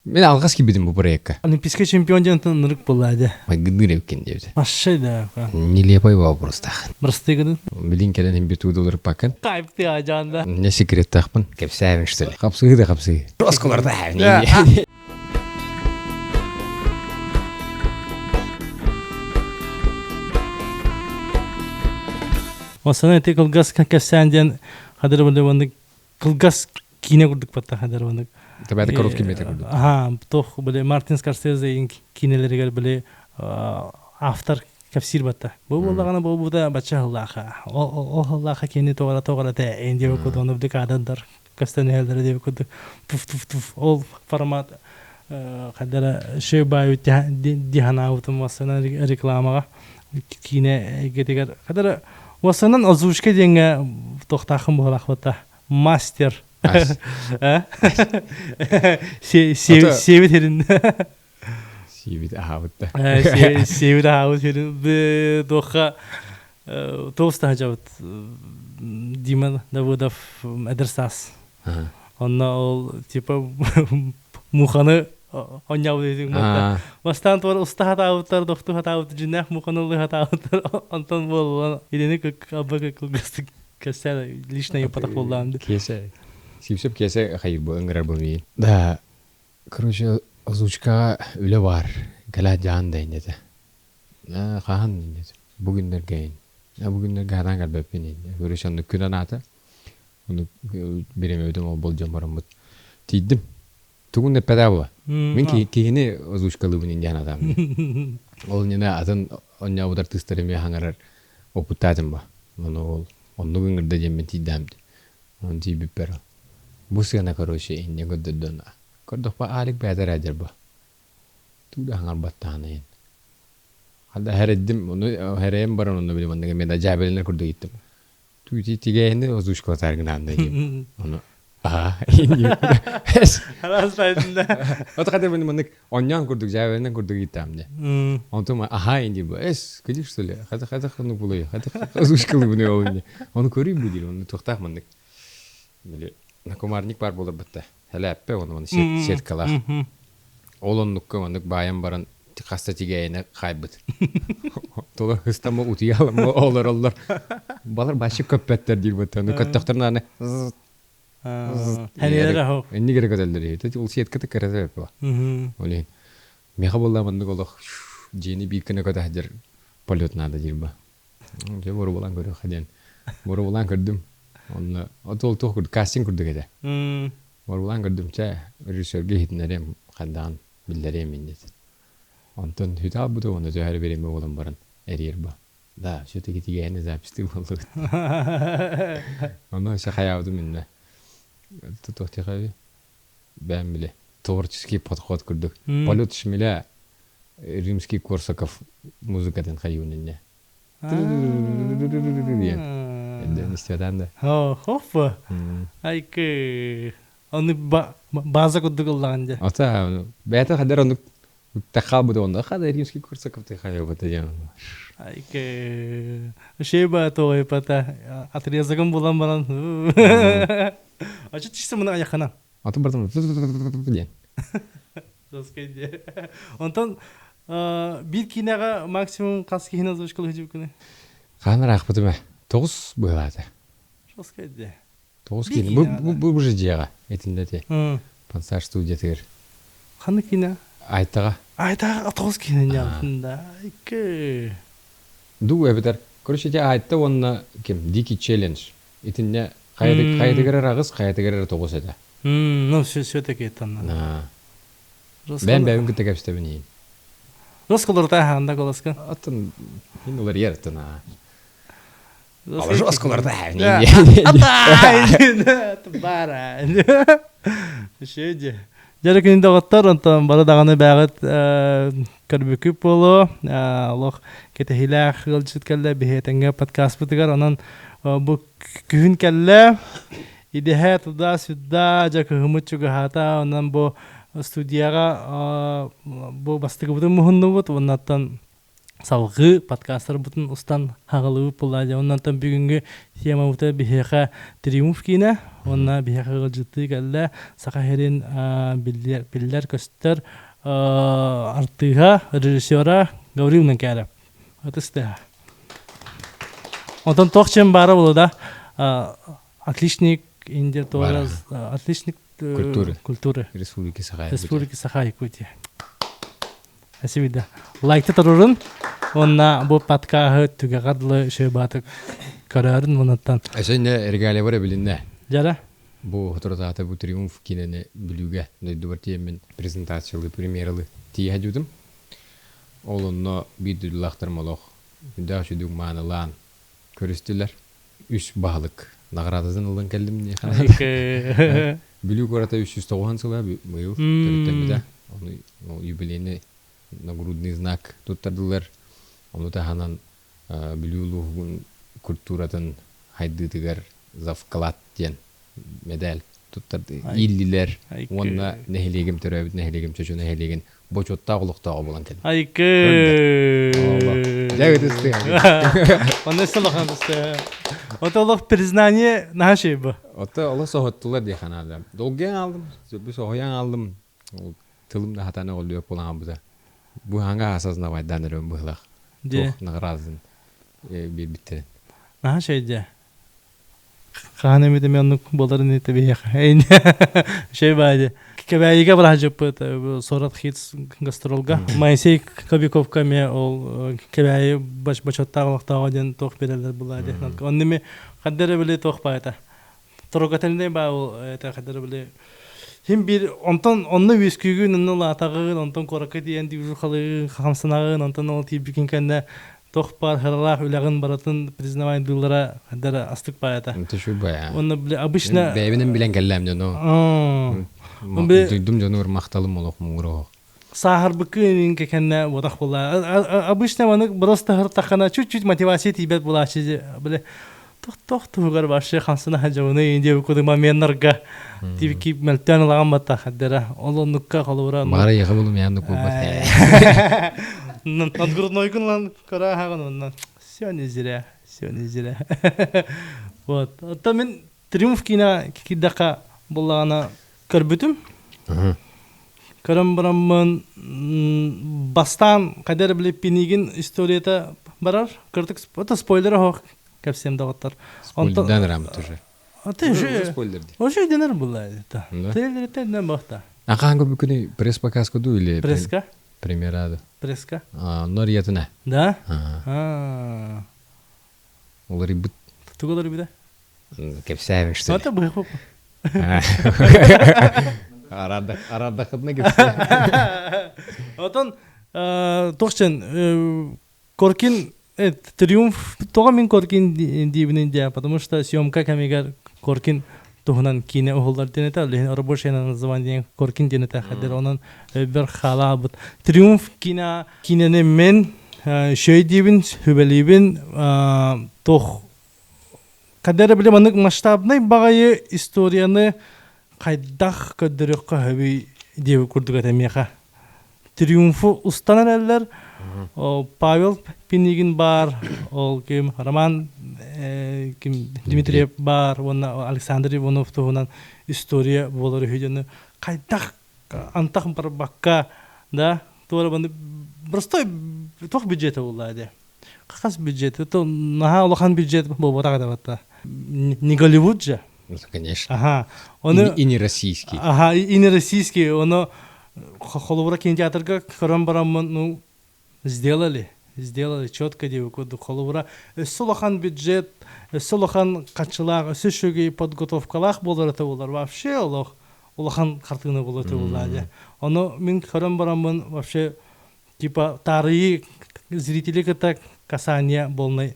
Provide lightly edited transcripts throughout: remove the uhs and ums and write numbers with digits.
Мин алҕас киирбитим бу проекка. Олимпийскай чемпион диэн ынырык буолла дии. Майгынныыр эбиккин диэбитэ. Вообще да. Нелепый вопростаах. Бырастыы гынын. Билин кэлэн иһин бүтүү долларыппаккын. Кайф ты ажаанда. Не секреттаахпын. Кэпсээбин что ли. Хапсыһыы да хапсыһыы. Росколарда. Осана ити кылгас кэпсээн диэн хадыр били кылгас киинэ курдук батта хадыр оннук. Табата короткий метр курдук. Аха, тох били Мартин Скорсезе киинелеригер били автор кэпсиир батта. Бу буоллаҕына бу бута бачча хыллааха. Ол хыллааха кини тоҕора тоҕора тэ эн диэбит курдук ону били кадрдар көстөн иһэллэрэ диэбит курдук туф туф туф ол формат хайдара шөй диханаабытым вассанан рекламаҕа киинэ эйгэтигэр хадара вассанан озвучка диэҥҥэ тохтааххын буолаахпыта мастер сиэбит хирин сиэбит аһаабыт да сиэбит аһаабыт хирин туохха туос таһажабыт Дима Давыдов эдэр саас онно ол типа муханы онньаабыт этиҥ бастаан туора уста хатаабыттар дохту хатаабыт дьиннээх муханы ылыы хатаабыттар онтон буоллан илини абба кылгастык кэссе лично епатах буоллаан Киэсэ Сипсеп киэсэ хайыр бу ыҥырар бу миин. Да, короче, озвучкаҕа үлэ баар. Кэлэ дьаан да иннэтэ. Хаһан иннэтэ. Бу күннэргэ ин. Бу күннэргэ ханаан кэлбэппин иннэ. Короче, оннук күн анаата. Ону бириэмэбитин ол болдьон бараммыт. Тиийдим. Тугун да эппэтэ була. Мин киһини озвучкалыыбын индиан атаам. Ол иннинэ атын онньообут артыыстар эмиэ хаҥарар опыттаатым ба. Ону ол оннук ыҥырда диэммин тиийдэм. Оны тиийбиппэр бу сыана короче инньэ көрдөрдөн көрдөхпө Алик бэйэтэ эрэ ба. Туу да хаҥарбаттаанайын. Хада хэрэддим, ону хэрэйэн баран онно били маннык эмиэ да дьээбэлэнэр курдук иттим. Түүти тигээһини озвучкалатаар гынаан да диим. Ону аа Ханас тайдында. Ото хата мин маннык онньоон курдук дьээбэлэнэн курдук иттаам де. Онтум аха инди бу эс кыдьык что ли хата хата ханнык булуй хата озвучкалыбыны ол инди. Ону көрүй бу диир ону туохтаах маннык. Били накомарник бар буолар бытта. Хэлээппэ ону маны сеткалаах. Ол оннукка маннык баайан баран хаста тигээйинэ хаайбыт. Тула ыстама утуйалама олороллор. Балар башы көппөттөр диир бытта. Ну көттөхтөрүн аны Энни керек көтөллөр. Ол сетка тыккарата бу. Олин. Меха болла маннык олох дьиэни биир гына көтө сылдьар полет надо диир ба. Дьэ боруобалаан көрүөххэ диэн. Боруобалаан көрдүм. Онно ол туох курдук кастинг курдук этэ. Боруобалаан көрдүм чэ режиссерга иһитиннэриэм хайдаҕын биллэриэм инньэ Онтон хүтэ албыта уонна төһө бириэмэ буолан баран эрийэр ба. Да, все-таки тигээһини записьтыы буоллубут. Ону өссө хайаабытым иннэ. Туох диэхэ бэйэм били творческий подход курдук. Полет шмеля римский Корсаков музыкатын хайуун иннэ. Диэн. Эрдэн истибэтэн да. Хоппа. Айкы. Оны база курдук ыллаҕын дьэ. Ата бэйэтэ хадэр оннук тахаабыт онно хада римский Корсаков тахаабыт диэн. Айкы. Шеба тоой пата отрезогын булан баран. Ачы чисто мына аяхана. Атын бартан диэн. Онтон биир киинэҕэ максимум хас киһини озвучкалыы сылдьыбыккыный? Хаһан ыраахпытым ээ. Тоҕус быһыылаата. Жесткай дии. Тоҕус киинэ. Бу бу бу же дьиэҕэ итиннэ ити. Пансаж студиятыгар. Ханнык киинэ? Айтаҕа. Айтаҕа тоҕус киинэ ньаалтын Икки. Дуу эбэтэр короче ити Айта уонна ким Дикий челлендж итиннэ хайатыгар эрэ аҕыс, хайатыгар эрэ тоҕус этэ. Ну, все все-таки там. Бэйэм бэйэбин кытта кэпсэтэбин иһин. Росколорта хаанда колоска. Аттын мин уларыйар аттын аа. Росколорта Бара. Шеде. Дьэ күн доҕоттор, онтон бары даҕаны бэҕит көрбүкүп буолуо. Олох кэтэһиилээх ыалдьыт кэллэ биһиэтэҥҥэ подкаспытыгар. Онон бу күһүн кэллэ. Идэһэ туда-сюда дьэ кыһыммыт чугаһаата. Онон бу студияҕа бу бастакыбытын муһуннубут. Уоннаттан Салгыы подкастарбытын устан хаҕылыбыт буолла. Оннан бүгүҥҥү темабыта биһиэхэ Триумф киинэ уонна биһиэхэ ыалдьыттыы кэллэ Саха сирин биллэр көстөр артыыһа, режиссера Гаврил Менкяров. Ытыстыһа. Онтон туох чем баара буолла да отличник Индия тоже отличник культуры. Культуры. Республики Саха. Республики Саха Якутия. Спасибо. Лайкты турурун. Онна бу подкаһы түгэҕэр дылы үчүгэй көрөрүн мунаттан. Эсэнне регалия бар билинне. Жара. Бу соторутааҕыта бу Триумф киинэни Бүлүүгэ дойдубар тиийэммин презентациялыы, премьералыы тиийэ сылдьыбытым. Ол онно биир дойдулаахтарым олох сүрдээх үчүгэй маанылаан көрүстүлэр. Үс баһылык наҕараадатын ылан кэллим дии Бүлүү куората 390 сыла быйыл төрүттэммитэ. Ону юбилейный нагрудный знак туттардылар. Ону таһынан Бүлүү улууһун культуратын хайдыытыгар за вклад диэн мэдээл туттарды ииллилэр уонна нэһилиэгим төрөөбүт нэһилиэгим Чочу нэһилиэгин бочуоттаах олохтооҕо буолан кэллим. Айкы! Дьэ ытыстыга. Онно сылахан ытыстыга. Ото олох признание наһаа шей бу. Ото олох соһуттулар дии ханаада. Долгуйан алдым, сөбү соһуйан алдым. Тылым да хатан оҕолуйа буолан хаалбыта. Бу хаҥа осознавайдаан эрэн быһылах. Туох наградатын биэрбиттэрин. Наһаа шей дьэ. Хаһан эмит эмиэ оннук буоларын ини тэбиһиэхэ. Шей баайы. Кэбээйигэ бараһдьыппыт Сорат Хитс гастролга. Моисей Кобяковка эмиэ ол Кэбээйи бочуоттаах олохтооҕо диэн туох биэрэллэр булаа диэн. Онно эмиэ ханна эрэ били туох баайта. Трогательный баа ол это ханна эрэ били Хим бир онтон онно үөскүүгүн, онно улаатаҕын, онтон куоракка тиийэн движухалыгын, хамсанаҕын, онтон ол тиийбикин кэннэ туох баар харалаах үлэҕин барытын признавай дыыллара хайдара астык баайата. Түшү бая. Онно били обычно Бэйэбинэн билэн кэллэм дьону. Дойдум дьонугар махталым олох муҥур оһох. Сааһырбыккын кэннэ уотах була. Обычно манык просто хыртаххана чуть-чуть мотивация тиийбэт булааччы били тох туһугар вообще хамсана дьону диэбит курдук моменнарга тибики мөлтөөн ылаҕан батта хаддара ол оннукка холобура Баара яха булум яанны кулбат. Надгруднойгун лан кара хаҕын оннан все не зря, все не зря. Вот. Оттон мин Триумф киинэ киирдэххэ буллаҕына көрбүтүм. Көрөн бараммын бастаан хайда эрэ били Пинигин историята барар. Кырдык это спойлер оһох кэпсиэм доҕоттор. Спойлердан ырааммыт уже. Аты уже спойлер ди. Уже денер була это. Трейлерите бахта. А хаһан көрбүккүнүй пресс показка ду или Преска? Премьера ду? Преска. Нор ятына. Да? А. Уларыйбыт. Тугу уларыйбыта? Кэпсээбин что ли? Это быһып. Араардахытына кэпсээ. Отон тохчен Коркин Триумф тоҕо мин Коркин диибинин диэ, потому что съемка кэмигэр Коркин туһунан киинэ уһуллар диэн этэ, ол рабочее название Коркин диэн этэ хадыр онон өйбөр хаалаабыт. Триумф киинэ киинэни мен шөй диибин, сүбэлиибин туох кадера биле маннык масштабнай баҕайы историяны хайдах көрдөрүөххэ сөбүй диэбит курдук этэ миэхэ. Триумфу устан эрэллэр. Павел Пинигин баар, ол ким Роман ким Дмитриев баар уонна Александр Иванов туһунан история буолар үһү дьону хайдах антах барбакка да туора простой туох бюджета буолла дии хас бюджет то наһаа улахан бюджет буолбатах да не Голливуд же. Ну, конечно. Ага. Оны, и, и не российский. Ага, и не российский. Оно холобура кинотеатрга көрөн бараммын, ну, сделали. Сделали четко диэбит курдук. Холобура өссө улахан бюджет, өссө улахан хаччылаах, өссө үчүгэй подготовкалаах буолар этэ буолар. Вообще олох улахан хартыына буолар этэ буоллаа дии. Ону мин көрөн бараммын вообще типа таарыйыы зрители кытта касание полный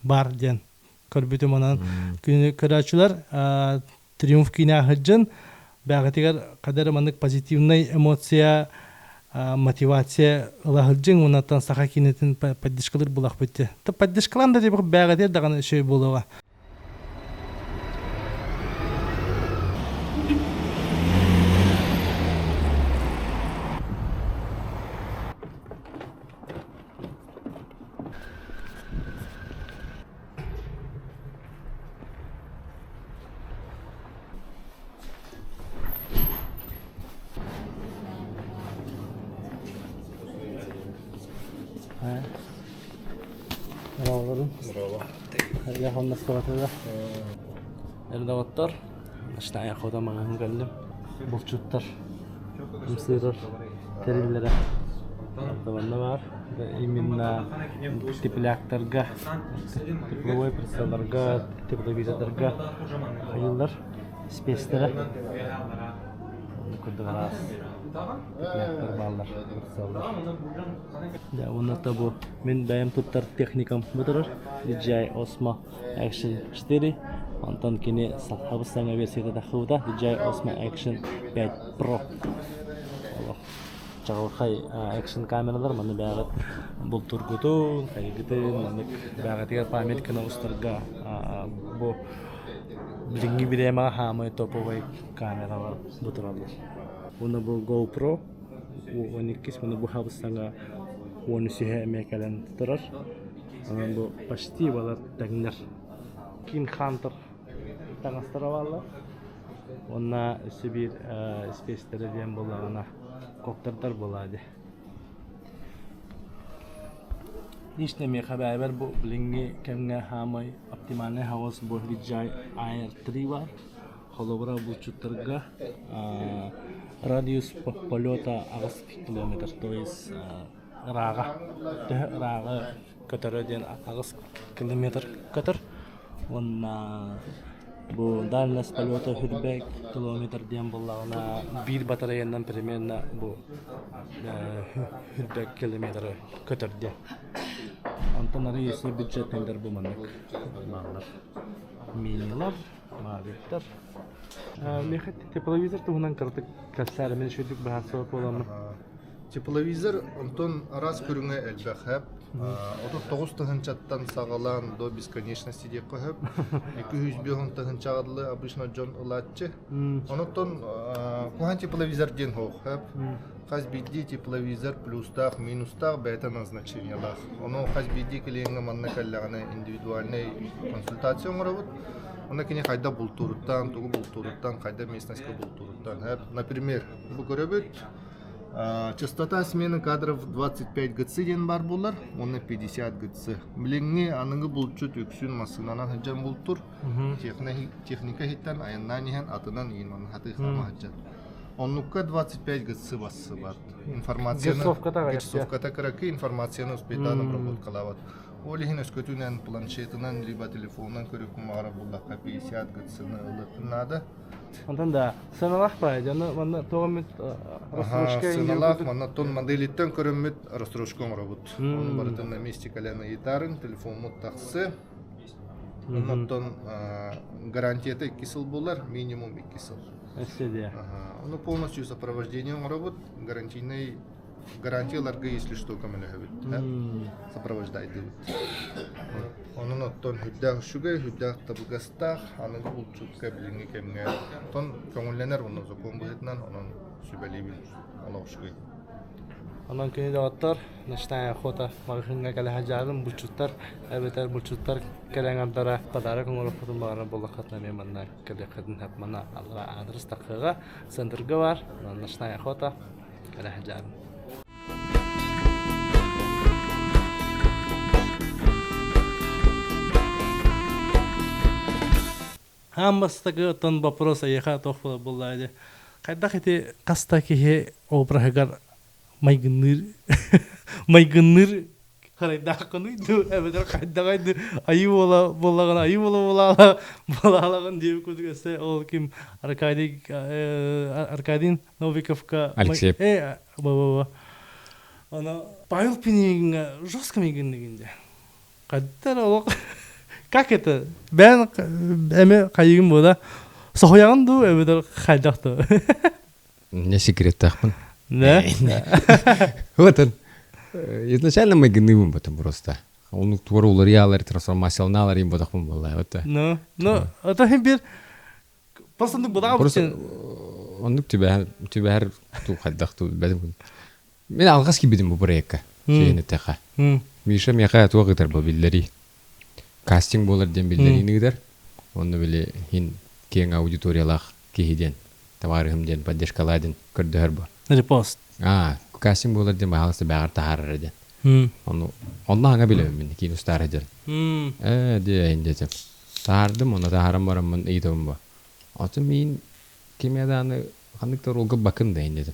бар диэн көрбүтүм онон көрөөччүлэр триумф киинэ сылдьан бэҕэтигэр хадары маннык позитивнай эмоция мотивация ыла сылдьыҥ уоннаттан саха киинэтин поддержкалыыр булахпыт поддержкалаан да диэбэх бэҕэтигэр даҕаны үчүгэй буолуоҕа. Дорооболорун. Я хамнаскабатыга. Эрдоҕоттор, ночная охота маҕаһын кэллим. Булчуттар ымсыырар тэриллэрэ манна баар. Именно тепляктарга, тепловой прицелларга, тепловизордарга хайыыллар спецтэрэ. Курдук араас тепляктар бааллар, прицеллар. Да, уонна бу мин бэйэм туттар техникам бу турар. DJI Osmo Action 4. Онтон кини хабыс саҥа версията тахсыбыта DJI Osmo Action 5 Pro. Олох чаҕылхай экшн камералар манна бэйэҕит бултуургутун, хайгытын, маннык бэйэҕитигэр память гына устарга бу билиҥҥи бириэмэҕэ хаамай топовай камералар бу тураллар. Уонна бу GoPro 12 уонна бу хабыс саҥа 13-үһэ эмиэ кэлэн турар. Онон бу почти балар тэҥнэр. King Hunter таҥастара бааллар. Уонна өссө биир спецтэрэ диэн буоллаҕына коптердар буолаа дии. Лично миэхэ бэйэбэр бу билиҥҥи кэмҥэ хаамай оптимальный хаос бу DJI Air 3 баар. Холобура булчуттарга радиус полета 8 километр, то есть ырааҕа төһө ырааҕы көтөрө диэн 8 километр көтөр уонна бу дальность полета хүрбэ километр диэн буоллаҕына биир батареянан примерно бу хүрбэ километры көтөр диэн. Онтон арый если бюджетныйдар бу маннык бааллар. Минилар, мавиктар. Миэхэ тепловизор туһунан кыратык кэпсээр мин үчүгдүк быһаарсыбат буоламмын. Тепловизор онтон араас көрүҥэ элбэх сөп. 39 тыһыынчаттан саҕалаан до бесконечности диэххэ сөп. 205 тыһыынчаҕа дылы обычно дьон ылааччы. Онтон куһаҕан тепловизор диэн суох сөп. Хас биирдии тепловизор плюстаах, минустаах бэйэтэ назначениелаах. Ону хас биирдии клиеҥҥэ манна кэллэҕинэ индивидуальнай консультация оҥоробут. Онно кини хайдах бултууруттан, тугу бултууруттан, хайдах местностька бултууруттан. Например, бу көрөбүт, Частота смены кадров 25 ГЦ диэн баар буолар уонна 50 ГЦ. Билиҥҥи аныгы булчут үксүн массыынанан сылдьан бултуур. Техника иһиттэн айаннаан иһэн атынан иин манна хатыы хаама сылдьар. Оннукка 25 ГЦ бассыбат. Информацияны герцовката кыракый информацияны успейтаан обработкалаабат. Ол иһин өскөтүнэн планшетынан либо телефонунан көрүөххүн баҕарар буоллахха 50 ГЦ-ны ылыаххын наада. Онтон да сыаналаах баай дьону манна тоҕо эмит рассрочка Сыаналаах манна тон моделиттэн көрөммүт рассрочка оҥоробут. Ону барытын на месте кэлэн ыйытарын, телефоммут тахсы. Оннуттан гарантията 2 сыл буолар, минимум 2 сыл. Өссө диэ. Ону полностью сопровождение оҥоробут, гарантийный гарантия ыларга если что көмөлөһөбүт сопровождайдыбыт онон оттон үрдээх үчүгэй үрдээх табыгастаах аныгы булчутка билиҥҥи кэмҥэ оттон көҥүллэнэр уонна закон быһыытынан онон сүбэлиибин олох үчүгэй Онон күнү доҕоттор, ночная охота маҕаһыыҥҥа кэлэ сылдьаарын булчуттар эбэтэр булчуттар кэлэн ардара подарок оҥоруоххутун баҕарар буоллаххытына эмиэ манна кэлиэххитин сөп. Манна аллара адрес таххыаҕа, центрга баар ночная охота кэлэ сылдьаарын. Аан бастакы оттон вопрос эйиэхэ туох буолла ди хайдах ити хаста киһи обраһыгар майгынныыр майгынныыр харайдааххыный дуу эбэтэр хайдаҕай дуу айыы буола буоллаҕына айыы буола буолаала буолаалаҕын диэбит курдук өссө ол ким Аркадий Аркадий Новиковка Алексей бу Аны Павел Пинигиҥҥа жестко мигиннигин дии хайдах олох как это бэйэн эми хайыгын буола соһуйаҕын дуу эбэтэр хайдах дуу Не секреттаахпын. Да? Вот он. Изначально майгынныыбын потом просто. Оннук туора уларыйаалар, трансформацияланалар им ботахпын буолла. Вот. Ну, ну, это бир просто оннук будаҕа Просто оннук түбэһэр түбэһэр туу хайдах туу билбэтим. Мин алҕас киирбитим бу проекка. Чиэнэтэхэ. Миша миэхэ туох ыытар бу биллэрии. Кастинг буолар диэн биллэриини ыытар. Онно били хин киэҥ аудиториялаах киһи диэн, табаарыһым диэн, поддержкалаа диэн көрдөһөр бу. Репост. Аа, кастинг буолар диэн баһаалыста бэҕэр таһаарара диэн. Ону онно аҥа билэбин мин киин устаара дьэн. Ээ диэ диэтим. Таһаардым, онно таһааран бараммын ыйытабын бу. Оту миин кимиэ дааны ханнык да уруулга бакын да диэтим.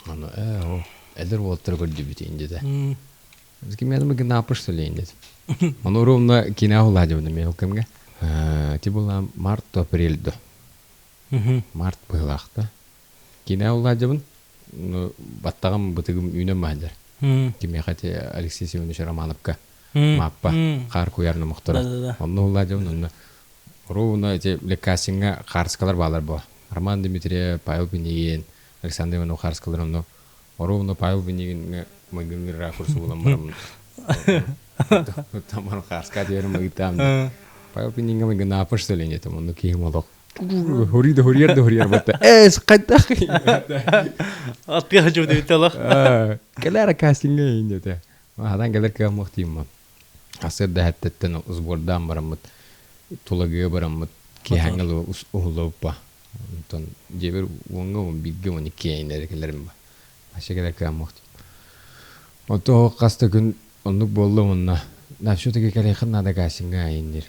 Ону ээ о эдэр уолаттары көрдүбүт диэтэ. Кимиэ да гынапыш что ли диэтим. Ону ровно кино уладьыбын эмиэ ол кэмҥэ. Ти була март апрель до. Март быһылаахта. Кино уладьыбын баттаҕым бытыгым үүнэн баһдьар. Кимиэхэ ти Алексей Семенович Романовка Мааппа хаар куйаар номохторо. Онно уладьыбын онно ровно эти леккастиҥҥа хаарыскалар баалар буо. Роман Дмитриев, Павел Пинигин, Александр Иванов хаарыскалар онно ровно Павел Пинигиҥҥэ майгынныыр ракурсу булан бараммын Тамар хаарска диэрим ыйытаам. Павел Пинигиҥҥэ майгыннааппын что ли этим онно киһим олох Хури да хурьер да хурьер батта. Эс хайдах. Аттыга жуу дебит олох. Кэлэр кастиҥҥа индете. Хадан кэлэр кыаммах тииммин. Хасыр да хэттеттен сбордаан бараммыт тулагыга бараммыт киэһэҥҥэ уһуллубуппа. Онтон дьиэбэр уоҥҥа уон бииргэ уон икки кэлэрим ба. Вообще кэлэр кыаммах Ото хас да күн оннук буолла уонна на все-таки кэлиэххин наада кастиҥҥа айын диир.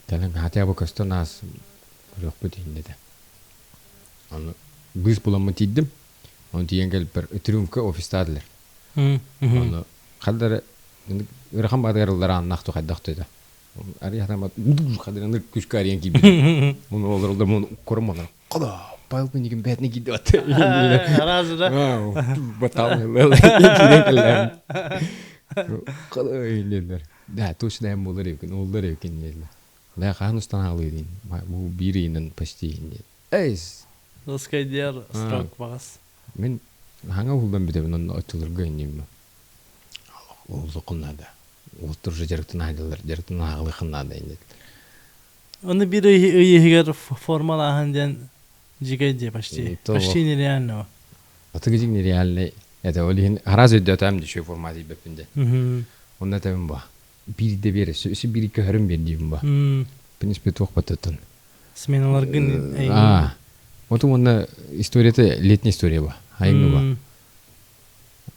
Кэлэн хотя бы көстөн аас көрүөхпүт иһин этэ. Аны быыс буламмын тиийдим. Оны тиийэн кэлбиппэр Триумфка офистаатылар. Оны хаддары ыарахан баатыгар ааннаах ту хайдах төтө. Арыйахтан хадыраны күскө арыйан киирбитим. Муну олоролдор муну уккорум олор. Кода Павел Пинигин бээтне киирди атты. Аразы да. Батал киирен кэллэм. Кода дииллэр. Да, точно эм болар эбикин, оллар эбикин дииллэр. Да, хаан устан хаалыы диин. Бу биир ыйынан почти диэн. Эйс. Лоскайдер срок багас. Мин хаҥа уһулдан бүтэбин онно оччолорго инниим. Уһуллуккун наада. Уолтур уже дьарыктан аһайлар, дьарыктан аһаҕалыаххын наада иннит. Оны бир ый иһигэр формалааһын диэн дьикэй дии почти. Почти нереально. Атыгы дьиҥ нереальный. Это ол иһин араас өйдөтөм дьүшүй форма тийбэппин де. Онно этэбин ба. Биирдэ биэр, өссө биир көһөрүм биэр диибин ба. В принципе, туох баттаттан. Сменаларгын Аа. Вот уонна историята летняя история ба. Айыҥҥы ба.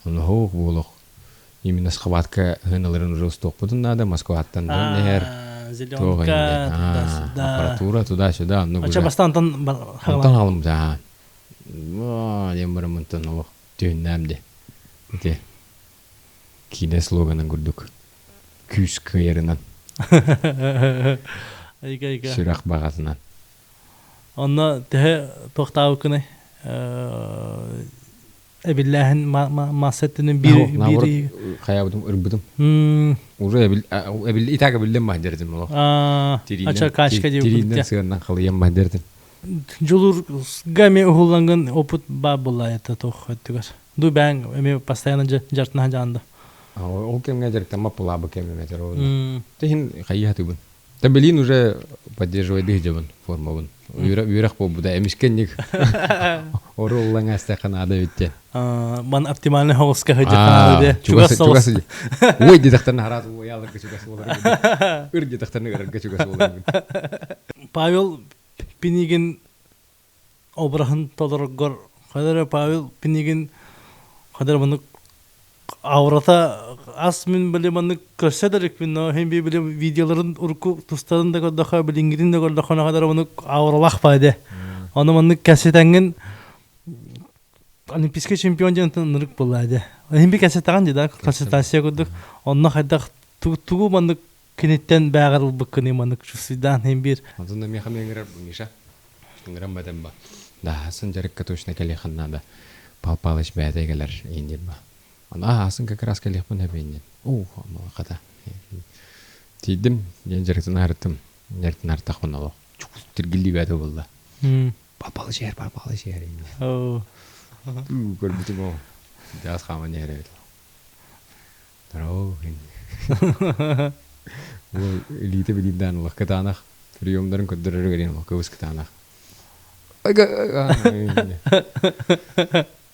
Ону буолуох. Именно схватка хыналарын уже устуохпутун надо, Москваттан эһэр. Зеленка, туда-сюда. Аппаратура туда-сюда. Ну, Ача бастан антон Антон халым да. Диэн бараммынтан олох түһүннээм де. Ити киинэ слоганын курдук күүс кыайарынан. Айга айга. Сүрэх баҕатынан. Онно төһө туохтаабыккыный? Эбиллээһин маасса өттүнэн биир биир хайаабытым ырбытым. Уже эбил итак эбиллен баһдердим олох. Ача качка диэн Тириинэн сыаннан халыйан баһдердим. Дьулуурга эми уһуллангын опыт баар буолла это туох өттүгэр. Ду бэҥ эми постоянно жартына жаанда. Ол кэмҥэ дьарыктаммат булаабы кэм эметер ол. Тиһин хайыһатыбын. Та билин уже поддерживайды дьабын формабын. Үөрэх буолбута эмискенник оруллаң астаха наада битте. Ман оптимальный хоҕуска сылдьаххана чугас чугас Ой диэтэхтэрин хараат уойааларга чугас буолар. Ыр диэтэхтэрин ырарга чугас буолар. Павел Пинигин обраһын толороргор хайдара Павел Пинигин хайдара маннык аурата ас мин били маннык көрсө да иликпин но хин би били видеоларын урукку тустарын да көрдөхө билиҥҥитин да көрдөххө хайдара маннык ауралаах баайде ону маннык кэситэҥҥин олимпийский чемпион диэн ынырык буолла дэ хин би кэсэтэҕин дии да консультация курдук онно хайдах тугу маннык киниттэн бээҕэр ылбыккыный маннык чувствуйдаан хин биир Онтон миэхэ ыҥырар Миша ыҥыран батан ба да сын дьарыкка точно кэлиэххин наада Пал Палыч бэйэтэ кэлэр иин ба ана аасын как раз кэлиэхпин эбиин уу хата тиийдим диэн дьарыктын арыттым дьарыктын артахпын олох тиргиллии бэйэтэ буолла Пал Палыч иһэр Пал Палыч иһэр көрбүтүм оо дьаас хааман иһэр эбит Здорово. Ол илиитэ билиирдээн олох кытаанах приемдарын көрдөрөрүгэр олох кыбыс кытаанах.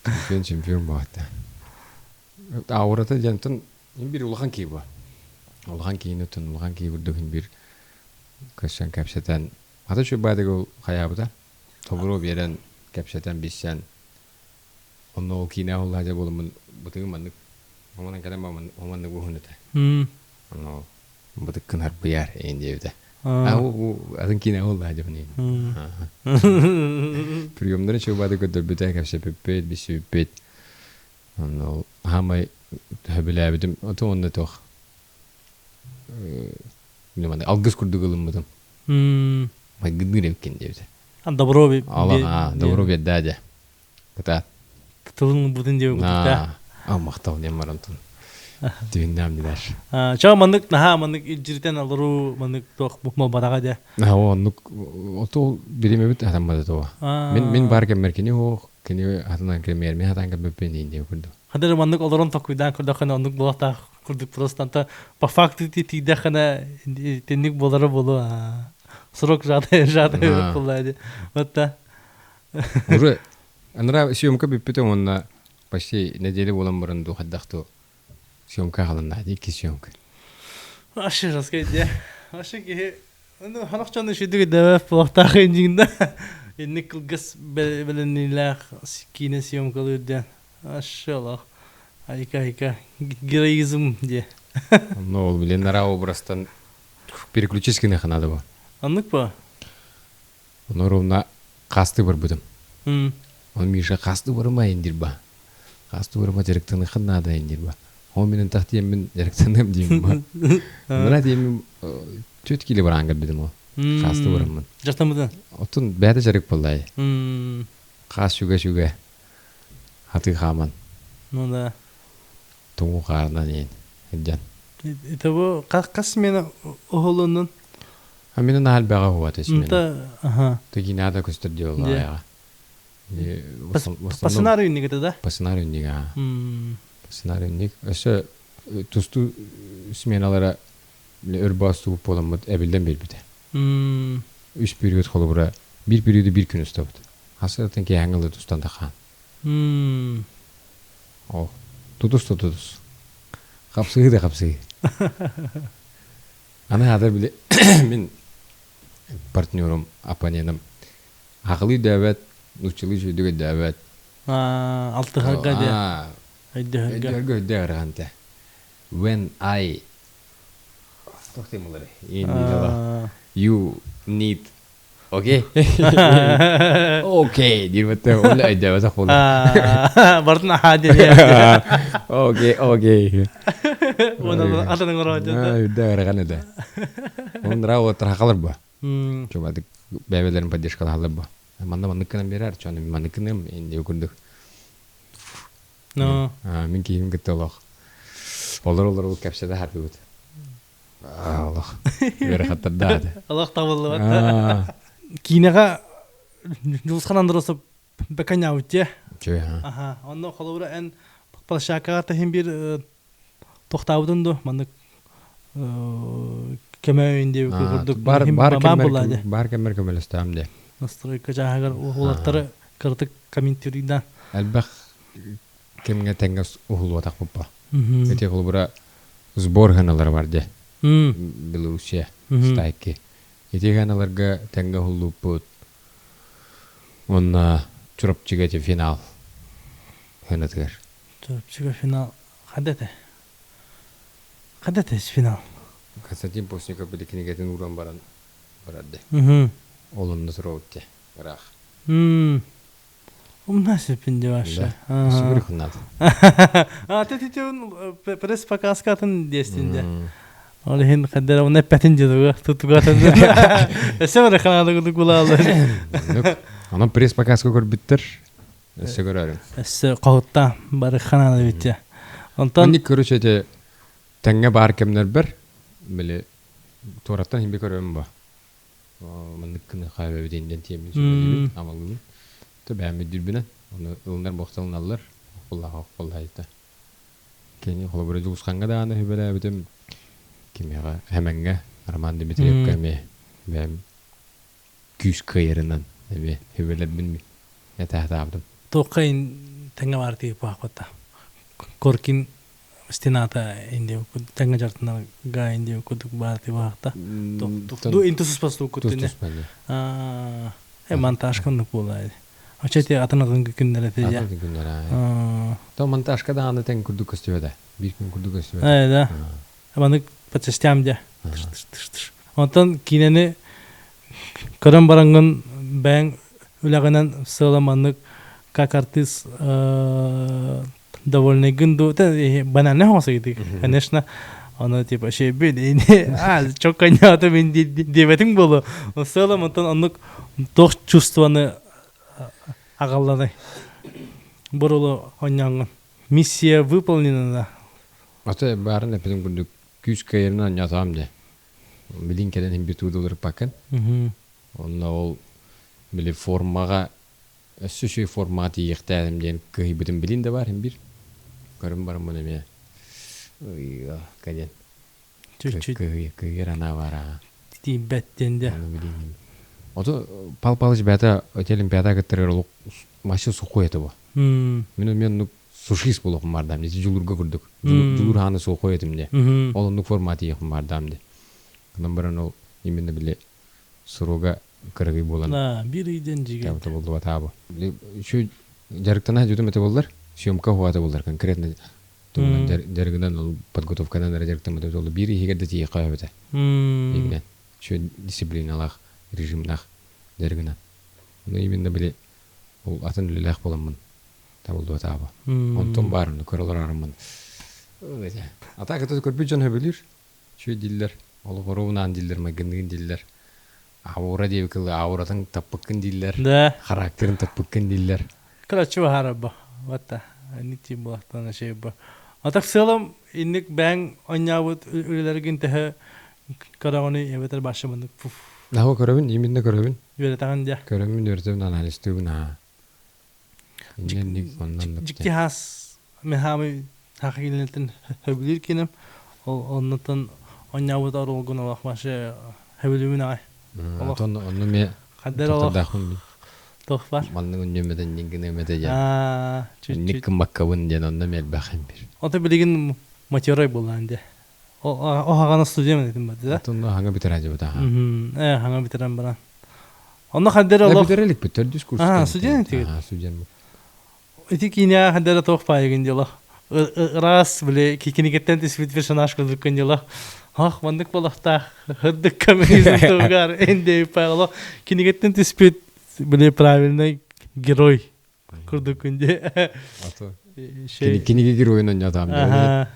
Чемпион чемпион буолта. Аурата дьантан бир улахан киһи бу. Улахан киһини оттон улахан киһи курдук бир көссөн кэпсэтэн хата үчүгэй ол хайаабыта. Тобуру биэрэн кэпсэтэн билсэн онно ол киинэ оллаажа буоламмын бытыгым маннык. Оманан кэлэн оманнык уһун этэ. Ону бытыккын харбыйар эйин диэбитэ. А атын киинэ буолла дьабын. Приемнары чуубады көрдөрбүтэ, кэпсэппиппит, билсибиппит. Ону хаамай төһөбүлээбитим, ото онно туох алгыс курдук ылыммытым. Майгынныыр эбиккин диэбитэ. Добро Ала, добро биэрдээ дьэ. Кытаат. Тылын ылбытын диэбит курдук А махтал диэн баран тун. Түһүннэм дилер. Ча маннык наһаа маннык илдьиритэн алару маннык туох бадаҕа дэ. Наһаа оннук ото биримэбит атаммада туо. Мин мин бар кэммэр кини хоох кини атынан кэммэр мин атан кэммэппин диин диэ курдук. Хадыр маннык олорон токуйдаан көрдөххүнэ оннук буолуохтаах курдук просто по факту тиийдэххинэ итинник буолара буолуо. Срок жадай жадай буолла Вот да. Уже анара съемка бүппүтэ уонна почти неделя буолан баран дуу хайдах дуу съемка хаалынна икки съемка. Вообще жестко идея. Вообще киһи ну харах дьону үчүгдүк өйдөөбөт буолуохтаах иннигинэ инник кылгас бэлэмниилээх киинэ съемкалыыр диэн вообще олох айка айка героизм диэ. Ну ол блин нара образтан переключись гыныха надо было. Оннук по? Ону ровно хасты барбытым. Он Миша хасты барыма индирба. Хасты барыма дьарыктаныхын наада индирба. Ол минен тахтиеммин дьарыктаныам диим ба. Мына диэммин түөт киле бараан кэлбитим ол. Хасты бараммын. Дьарыктаммытын? Оттон бэйэтэ дьарык буоллай. Хаас сүгэ-сүгэ хатыы хааман. Ну да. Тугу хаарынан иин сылдьан. Итого хас смена оһолонун? А мин наһаа элбэҕи уһуата смена. Аха. Тыгинаада көстөр диоллаайаҕа. По сценарию инник да? По сценарию инник, аа. По сценарию инник. Өссө тустуу сменалара өр боостубут буоламмыт эбиллэн биэрбитэ. Үс период холобура биир периоду биир күн устабыт. Хасыратын киэһэҥҥэ ылы тустан тахаан. Ол тутус да тутус. Хапсыһыы да хапсыһыы. Аны аата били мин партнерум, оппоненым хахылыы өйдөөбөт, нууччалыы үчүгэйдик өйдөөбөт. Алтыһарга диэ. Өйдөһөргө. Өйдөһөргө өйдөһөр When I туох диэн буоларый? You need Окей. Окей диир ол өйдөөбөтөх буолар. Бартын аха диэн. Окей, окей. Уонна атын оҥорооччу. Өйдөө ырахан этэ. Оннура оттархалар бу. Чубадык бэйбэлэрин поддержкалаһаллар бу. Манна маннык гынан биэрэр, чону маннык гыныам инди курдук. Мин киһим кытта олох. Олор-олор кэпсэтэ хардыбыт. Олох ыарахаттардаах Олох табыллыбат. Киинэҕэ Дьулусхан Андросов бэкэньаабыт Аха. Онно холобура эн площадкаҕа таһын биир тохтаабытын ду маннык көмөйүн диэбит курдук бар бар бар кэммэр көмөлөстөм де. Настройка чааһыгар уолаттары кыратык комментируйда. Элбэх кэмҥэ тэҥҥэ уһулуотахпыппа. Ити холобура сбор гыналар бар дьэ. Белоруссия стайки. Ити гыналарга тэҥҥэ уһуллуппут. Уонна Чурапчыга ити финал гынатыгар. Чурапчыга финал хада этэ? Хада этэ финал? Константин Постников били кинигэтин ууран баран барар де. Ол онно туруобут де. Ыраах. Умна сеппин вообще. Сүгүр хыннат. А ты титюн пресс показкатын диэстинде. Ол иһин хаддара уна эппэтин дедуга тутугатын. Эссе бары ханады кудук булаалар. Онон пресс показка көрбүттэр. Өссө көрөрүм. Өссө хоһутта бары ханады битте. Онтон Манник короче эти тэҥҥэ баар кэмнэрбэр били туораттан химби көрөм ба. Маннык гына хаайбабытын диэн тиэмин сүбэлиибин, амалыыбын. То бэйэм өйдүүрбүнэн, ону ылынар буохталыналлар, оххуллаах оххуллаайта. Кини холобура Дьулусхаҥҥа даҕаны сүбэлээбитим, кимиэхэ Хэмэҥҥэ, Роман Дмитриевка эмиэ бэйэм күүс кыайарынан эмиэ сүбэлэрбин этээхтаабытым. Туохха тэҥҥэ баар тиийбаахпыта. Коркин стената инди тэҥҥэ дьартына инди кудук баар тибаахта. Ду интусуспасту куттуне. Э монтаж коннук буолаа. Очо атын атын күннэр этэ Атын күннэр. То монтажка даҕаны тэҥ курдук көстүбэтэ. Биир күн курдук көстүбэтэ. Ээ да. Маннык по частям дьэ. Онтон киинэни көрөн бараҥҥын бэйэҥ үлэҕинэн сыала маннык как артист довольныйгын дуу банально хоҥосуйдук конечно ону типа шебин а чокканьаата мин диэбэтиҥ буолуо сыалам онтон оннук туох чувствоны аҕалланай бурулу онньооҥҥун миссия выполнена Ата баарын эппитин курдук күүс кыайарынан онньоотоҕум дьэ. Билин кэлэн иһин бүтүү доларыппаккын. Онно ол били формаҕа өссө үчүгэй формаҕа тиийиэхтээҕим диэн кыһыйбытым билин да баар иһин биир. Көрөн бараммын эмиэ ыйыакка диэн Чуть-чуть кыһыйар анаа баар аа. Тиийбэт диэн дьэ. Ону билиҥ. Ото Пал Палыч бэйэтэ эти Олимпиада кыттарыгар олох вообще сухой этэ бу. Мин эмиэ оннук сушист буолуохпун баардаам дии дьулуурга курдук. Дьулуур хааны сухой этим дии. Ол оннук форма тиийиэхпин баардаам дии. Онон баран ол именно били суруга кыракый буолан Да, биир ыйден жиге. Табыллыбатаабы. Еще дьарыктана дьүтүм этэ боллар, съемка хуата боллар конкретно тугунан дьарыгынан ол подготовканан эрэ дьарыктаммыт ол биир иһигэр да тиийиэххэ эбитэ. Игинэн еще дисциплиналаах, режимнаах дьарыгынан. Ну именно били ол атын үлэлээх буоламмын табыллыбатаабы. Онтон баар ону көрө олороруммун. А так это көрбүт дьон сөбүлүүр. Үчүгэй дииллэр, олох оруобунаан дииллэр, майгынныгын дииллэр. Аура диэби кылы ауратын таппыккын дииллэр. Да. Характерын таппыккын дииллэр. Короче, баһаарабба. Вот инник тиим буолахтана шейбо. А так в целом инник бэҥ онньаабыт үлэлэргин төһө көрөҕүнүй эбэтэр башы мындык пуф. Наһаа көрөбүн, именно көрөбүн. Үөрэтаҕын дьэ. Көрөммүн, үөрэтэбин, анализтыыбын аа. Инник оннан Дьикти хаас мехамы хахилинэтин хөбүлүүр кинем ол оннотон онньаабыт оруолгун олох башы хөбүлүүмүн аҕай. Онтон онну ме Хаддар олох тохтардаахпын туох бар? Маннык үннүмэтэн ньиҥгинэмэтэ диэн. Аа, Инник кыммаккабын диэн онно мэлбэхин бир. Ото билигин матерой буоллаан дии. О хаҕана студия этим барды да. Онно хаҥа бүтэрэн дьыбыта. Э, хаҥа бүтэрэн баран. Онно хаддер олох Бүтэрэ иликпит төрдүс курс. Аа, студент этигит. Аа, студент. Ити киинэ хаддера туох паайыгын дьыла. Ыраас били кинигеттен түспүт персонаж курдуккун дьыла. Ах, маннык болохтаах хырдык коммунизм тугар энде паало кинигеттен түспүт били правильный герой курдуккун де. Ато киниге геройун онньотаам.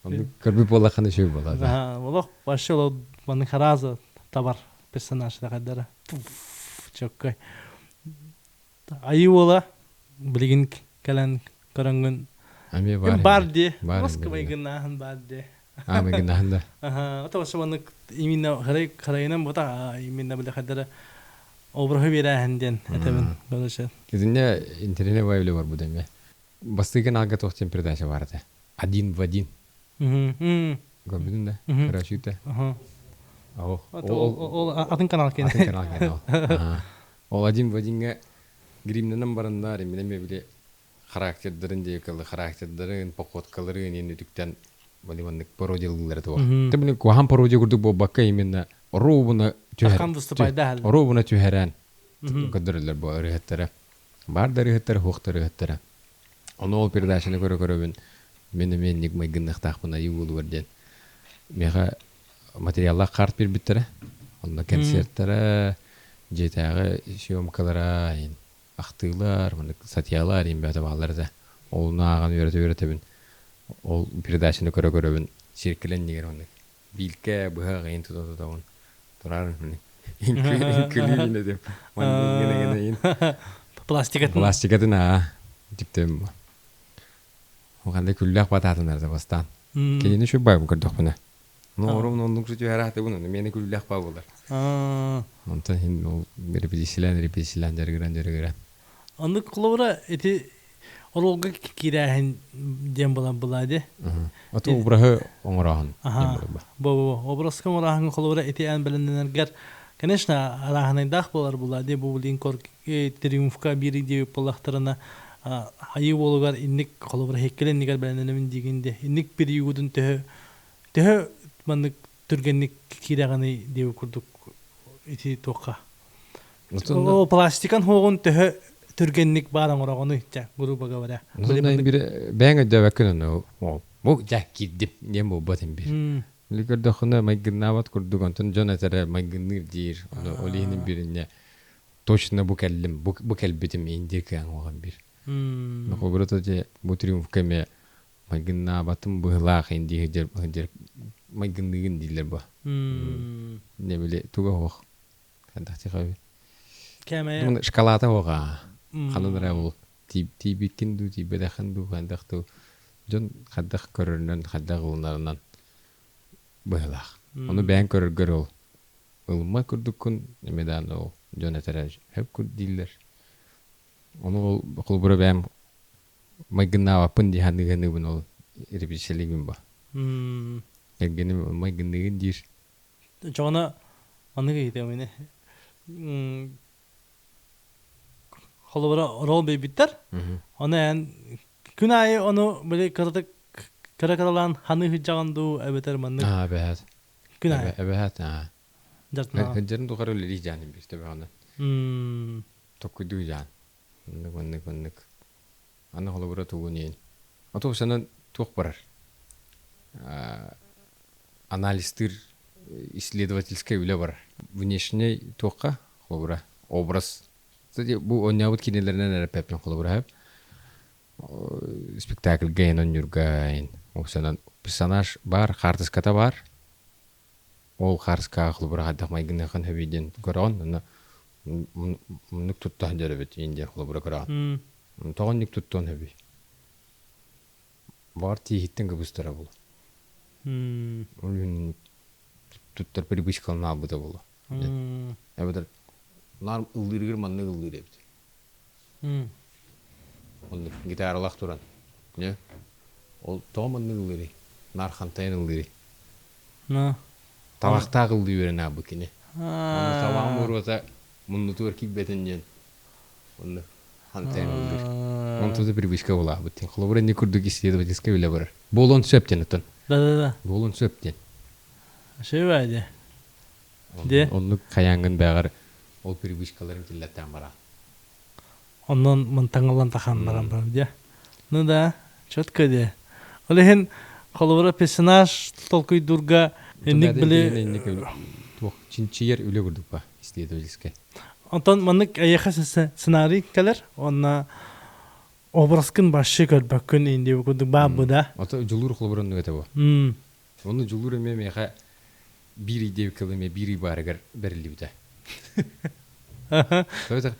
Оннук көрбүт буоллаххына үчүгэй буолар. Аха, олох вообще ол маннык хараза табар персонаж хаддара. Чоккой. Айыы уола билигин кэлэн көрөҥҥүн Эмиэ баар. Бар дии. Бар Москвайгынааһын бар дии. Аа, майгынааһын да. Аха, ото вообще маннык именно харай харайынан бута именно били хаддара обраһы биэрээһин диэн этэбин. Короче. Итиннэ интернет вайбле бар бу эмиэ. Бастыгын аага туох диэн передача бар этэ. Один в один. Көрбүтүн да? Көрөөчүтэ. Ол ол атын канал кene. Атын канал кene. Ол один в одинге гримненен бараннар именно били характердарын диэкалы характердарын, походкаларын ин үтүктэн бали маннык пародиялыыллар этэ. Тэ били куһаҕан пародия курдук буолбакка именно оруобуна түһэр. Оруобуна түһэрэн көрдөрөллөр бу ырыһыттара. Баар да ырыһыттара, суох да ырыһыттара. Ону ол передачаны көрө-көрөбүн мин эмиэ инник майгынныахтаахпын айыы уолугар диэн. Миэхэ материаллаах карт биэрбиттэрэ. Онно концертара, дьиэтээҕи съемкалара, ахтыылар, маннык статьялар иин бөҕөтө бааллар этэ. Ол ааҕан үөрэтэ-үөрэтэбин. Ол передачаны көрө-көрөбүн сиэркилэ иннигэр маннык биилкэ быһах ыйын тута-тутабын турар үҥкүлүү этим. Маннык Пластикатын. Пластикатын аа дьиктим. Ханна күллээх батаатынар да бастаан. Кинини шубайбын көрдөхпүнэ. Ну, орум оннук түһэрэхтибин, ону миэнэ күллээх баа буолар. Онтон иһин ол репетициялаан репетициялаан дьарыгыран дьарыгыран. Оннук холобура ити оруолга киирээһин диэн булан булаа ди. Ото обраһы оҥорооһун диэн буолар. Бу бу образка оҥорооһун холобура ити эн бэлэмнэнэргэр конечно арааһынайдаах буолар булаа ди бу линкор триумфка биир диэбит буоллахтарына айыы уолугар инник холобура хеккел иннигэр бэлэмнэнэбин диигин де инник периодун төһө төһө маннык түргэнник киирэҕиний диэбит курдук ити туохха о пластикан хуоҕун төһө түргэнник баар оҥороҕунуй чэ грубо говоря. Онон биир бэйэҥ өйдөөбөккүн ону бу дьэ киирдим диэн буолбат им биир. Били көрдөххүнэ майгыннаабат курдук онтон дьон этэрэ майгынныыр диир. Ону ол иһин бииринньэ точно бу кэллим, бу кэлбитим индия кыаҥ оҕон биир. Холобура дьэ бу триумфка эмиэ майгыннаабатым быһылаах индия сылдьар майгынныыгын дииллэр бу. Не били туга оһох. Кэмэ Шоколада оҕа. Ханан эрэ ол тиийбиккин дуу, тиийбэтэххин дуу, хайдах дуу дьон хайдах көрөрүнэн, хайдах ылынарынан быһылаах. Ону бэйэҥ көрөргөр ол ылыммат курдуккун, эмиэ даҕаны ол дьон этэрэ сөп кур дииллэр. Ону ол холобура бэйэм майгыннаабаппын дии саныы-саныыбын ол репетициялыыбын ба. Кэргэним майгынныыгын диир. Чоҕуна маннык ыйытыам ини. Холобура ролл биэрбиттэр. Ону эн күн аайы ону били кыратык кыра-кыралаан ханыы сылдьаҕын дуу эбэтэр маннык Аа, эбэһээт. күн аайы Эбэһээт, аа. дьартынаҕын. Сылдьарын тухары үлэлии дьаанын биир төбөҕүнэн. Токкуйдуу дьаан. Оннук, оннук, оннук. Аны холобура тугун иин. Ото санан туох барар? Анализтыыр исследовательскай үлэ барар. Внешний туохха холобура образ. Кстати, бу оонньообут кинилэринэн эрэ эппэппин холобура спектакльга эн онньуурга эн санан персонаж бар, хаартыската бар. Ол хаарыскаҕа холобура хайдах майгыныаххын сөбүй диэн көрөҕүн, онно муннук тутта сылдьар эбит иин диэн холобура көрөҕүн. Тоҕо оннук туттуон сөбүй? Баҕар тииһиттэн кыбыстара буолуо. Ол иһин туттар привычкаларын аалбыта буолуо. Эбэтэр наар ыллыырыгар маннык ыллыыр эбит. Оннук гитаралаах туран. Ол тоҕо маннык ыллыырый? Наар хантайан ыллыырый? Талахтаах ыллыы үөрэн аабыт кини. Онно талаҕын буруота муннутугар киирбэтин диэн онно хантайан ыллыыр. Онтон да привычка булаабыт диэн. Холобура инник курдук исследовательскай үлэ барар. Буолуон сөп диэн оттон. Да-да-да. Буолуон сөп диэн. Сөп дии. Де. Оннук хайааҥҥын бэҕэр ол привычкаларын киллэртээн бараа. Оннон мантаҥыллан тахан баран баран дии. Ну да, четко дии. Ол иһин холобура персонаж толкуйдуурга инник били туох чинчийэр үлэ курдук ба исследовательскай. Онтон маннык эйиэхэ сценарий кэлэр уонна образкын вообще көрбөккүн инди курдук баабы да. Ото дьулуур холобура оннук этэ бу. Онно дьулуур эмиэ миэхэ биир ый диэбиккэ эмиэ биир ый баарыгар бэриллибитэ.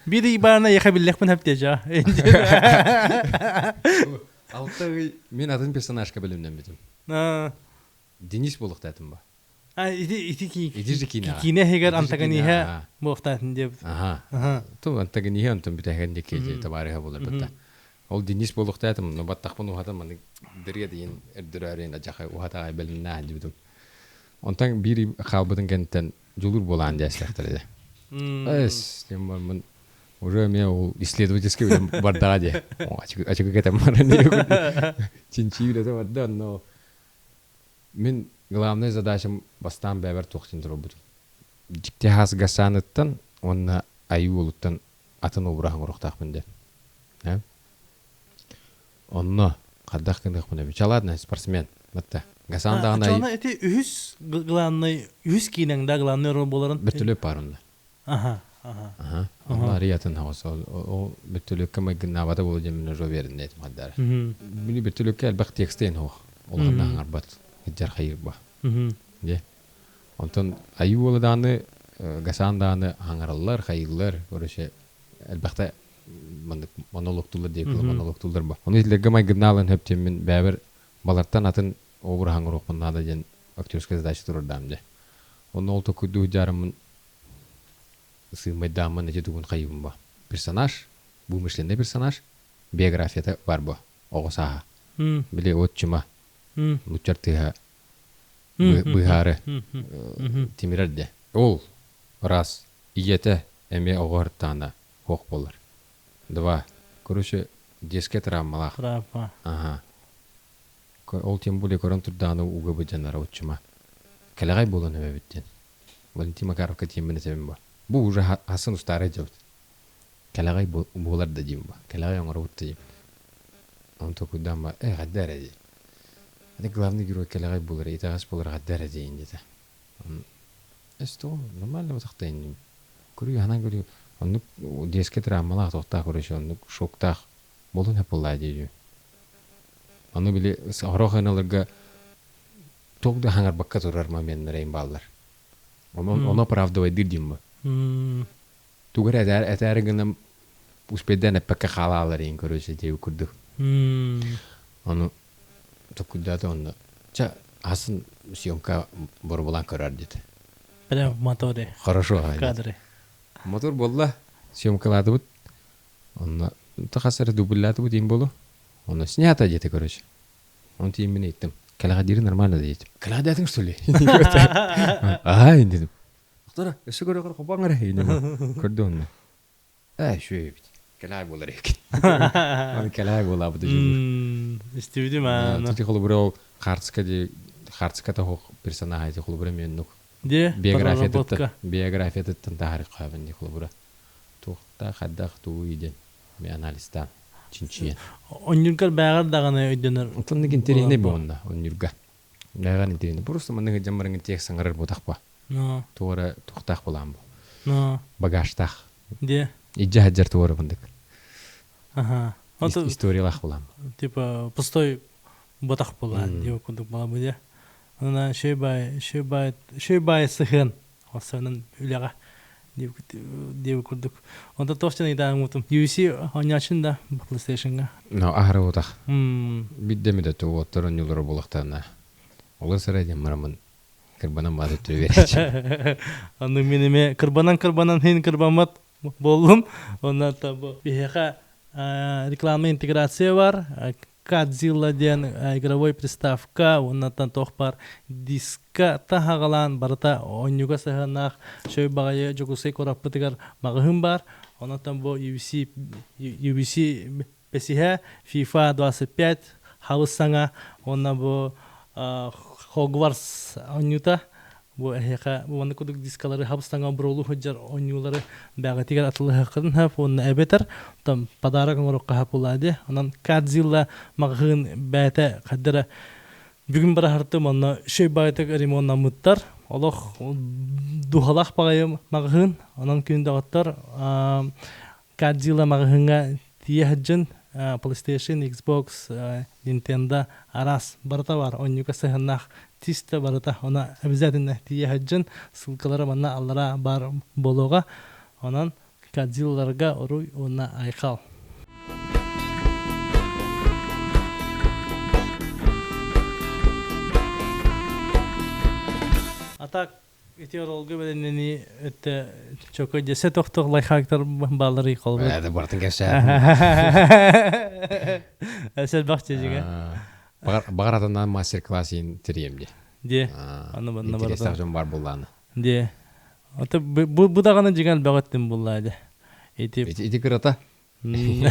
Биир ый баарына эйиэхэ биллэхпин хэптиэжа. Алта ый мен атын персонажка бэлэмнэммитим. Денис буолуохтаатым ба. А ити ити Ити же киинэҕэ. киинэ иһигэр антагониһа буолуохтаатын диэбит. Аха. Ту антагониһа онтон бүтэһигэр диэки табаарыһа буолар бытта. Ол Денис буолуохтаатым, но баттахпын уһатан маннык дырыа диэн эрдөрөөрүн адьаха уһатаҕай бэлэмнээх дибитим. Онтон биир хаалбытын кэнниттэн дьулуур буолаан дээстэхтэрэ дэ. Эс, диэн уже эмиэ ол исследовательский үлэм бардаҕа дии. Ачыкы кэтэн баран чинчии үлэтэ барда, но мин главная задачам бастаан бэйэбэр туох диэн турарбытым. Дьикти хаас Гасаныттан уонна Айыы уолуттан атын обраһын оҥоруохтаахпын диэн. Онно хайдах гыныахпын эбит. Ладно, спортсмен. Батта. Гасан даҕаны Чоно ити үһүс главный үһүс киинэҥ да главный роль буоларын. Бөртөлүөт баар онно. Аха, аха. Аха. Онно ариятын хаҕыс. Ол бөртөлүөккэ майгыннаабата буолуо диэн мин уже уверен этим хаддара. Били бөртөлүөккэ элбэх текстейн хоох. Улаханна хаҥарбат. Хыджар хайырба. Де. Онтон айыы уола даҕаны Гасан даҕаны хаҥараллар, хайыыллар, короче, элбэхтэ маннык монологтууллар диэки монологтууллар ба. Ону итилэргэ майгыннаалан хөп диэммин бэйэбэр балартан атын обраһаҥ оҥоруохпун наада диэн актерская задача турардаам дьэ. Онно ол токуйдуу дьаарыммын сыымайдааммын ити тугун хайыыбын ба. Персонаж, вымышленный персонаж, биографията бар бо, оҕо сааһа. Били отчима, нуччар тыаһа быыһаары тимирэр де. Ол раз ийэтэ эмиэ оҕо ыртаана суох буолар. Два. Короче, детская травмалаах. Травма. Ага. Ол тем более көрөн турдаҕына уга быдьанара отчума. Кэлэҕэй буолан эбэбит диэн. Валентин Макаровка тиэммин этэбин бу. Бу уже хасын устаары дьабыт. Кэлэҕэй буолар да диим бу. Кэлэҕэй оҥоробут да диим. Ону толкуйдаан ба э хайда эрэ дии. Это главный герой кэлэҕэй буолар, итэҕэс буолар хайда эрэ диин диэтэ. Эс тоҕо нормально бутахта инним. Көрүү ханан көрүү оннук детскэй травмалаах туохтаах короче оннук шоктаах болун хапыллаа дии. Ону били сорох ыналарга туох да хаҥарбакка турар моменнара им бааллар. Ону оправдывайдыыр диим бу. Тугу эрэ этээр этээри гынан успейдаан эппэккэ хаалаалар иин короче диэбит курдук. Ону токуйдаата онно ча асын съемка боробулаан көрөр диэтэ. Прям в моторе. Хорошо. Кадры. Мотор буолла. Съемкалаатыбыт. Онно хас эрэ дубльлаатыбыт иин буолу. Онно снято диэтэ короче. Оны тиийэн ыйыттым. Кэлэҕэдиири нормально диэтим. Кэлэҕэдиэтиҥ что ли? Аа дедим. Доктора, өссө көрө-көрө хобоҥ эрэ Көрдө онно. Ээ, үчүгэй эбит. Кэлэҕэй буолар эбит. Аны кэлэҕэй буолаабыт дьулуур. Истибитим аана. Тити холобура ол хаарцка ди хаарцката хоох персонажа ити холобура мен нук Де, биографиятыттан биографиятыттан таһаарык хаабын ди холобура. Туохта хайдах тугу иден ми анализтаан чинчийэн. Онньургар бээҕэр даҕаны өйдөнөр. Онтон интэриэһинэй буолна онньурга. Бээҕэр интэриэһинэй. Просто маннык сылдьан баран текст саҥарар буотахпа. Туора туохтаах булаан бу. Багажтаах. Де. Иджа хаджар туора бындык. Ага. Историялаах булаан. Типа пустой ботах булаан диye курдук була бу де. Она шөй бай шөй бай сыһын осанын үлэҕэ диэби курдук. Онто туох ыйдааммытым. UFC оонньоочун да PlayStation-га. Но аһара утах. Бидде миде туоттар онньулары булахтарына. Олор сара диэн марамын кырбанан бааты түрү Аны мин эме кырбанан кырбанан хин кырбаммат боллум. Онна бу биһиэхэ реклама интеграция бар. Кадзилла диэн игровой приставка уоннаттан туох бар диска таһаҕалаан барыта оонньууга сыһыаннаах шөй баҕайы Дьокуускай куораппытыгар маҕаһыын баар. Онон бу UBC UBC бэсиһэ FIFA 25 хабыс саҥа уонна бу Хогвартс оонньуута бу эһиэхэ бу маннык курдук дискалары хабыс саҥа броулу сылдьар оонньуулары бэҕэтигэр атылыһыаххытын сөп уонна эбэтэр там подарок оҥоруохха сөп буолаа дии. Онон Кадзилла маҕаһыын бэйэтэ хайда эрэ бүгүн бараһартым онно үчүгэй баҕайытык ремоннаммыттар. Олох дууһалаах баҕайы маҕаһыын. Онон күн доҕоттор Кадзилла маҕаһыыҥҥа тиийэ сылдьын PlayStation, Xbox, Nintendo араас барыта бар. Онньука сыһыаннаах чисто барыта. Она обязательно тиийэ сылдьын. Ссылкалара манна аллара баар буолуоҕа. Онон Кадзилларга уруй уонна айхал. А так ити оролго бэлэмнэнии өттө чөкө дьэсэ тохтох лайхактар бааллар холбут. Это бартын кэпсээн. Сэлбэх чэжигэ. Бағар атынан мастер-класс иин тирием ди. Де. Аны банна Интересах дьон бар буллааны. Де. Ата бу бу даҕаны дьиҥэр бөҕөттүм буллаа де. Ити Ити кырата. Мин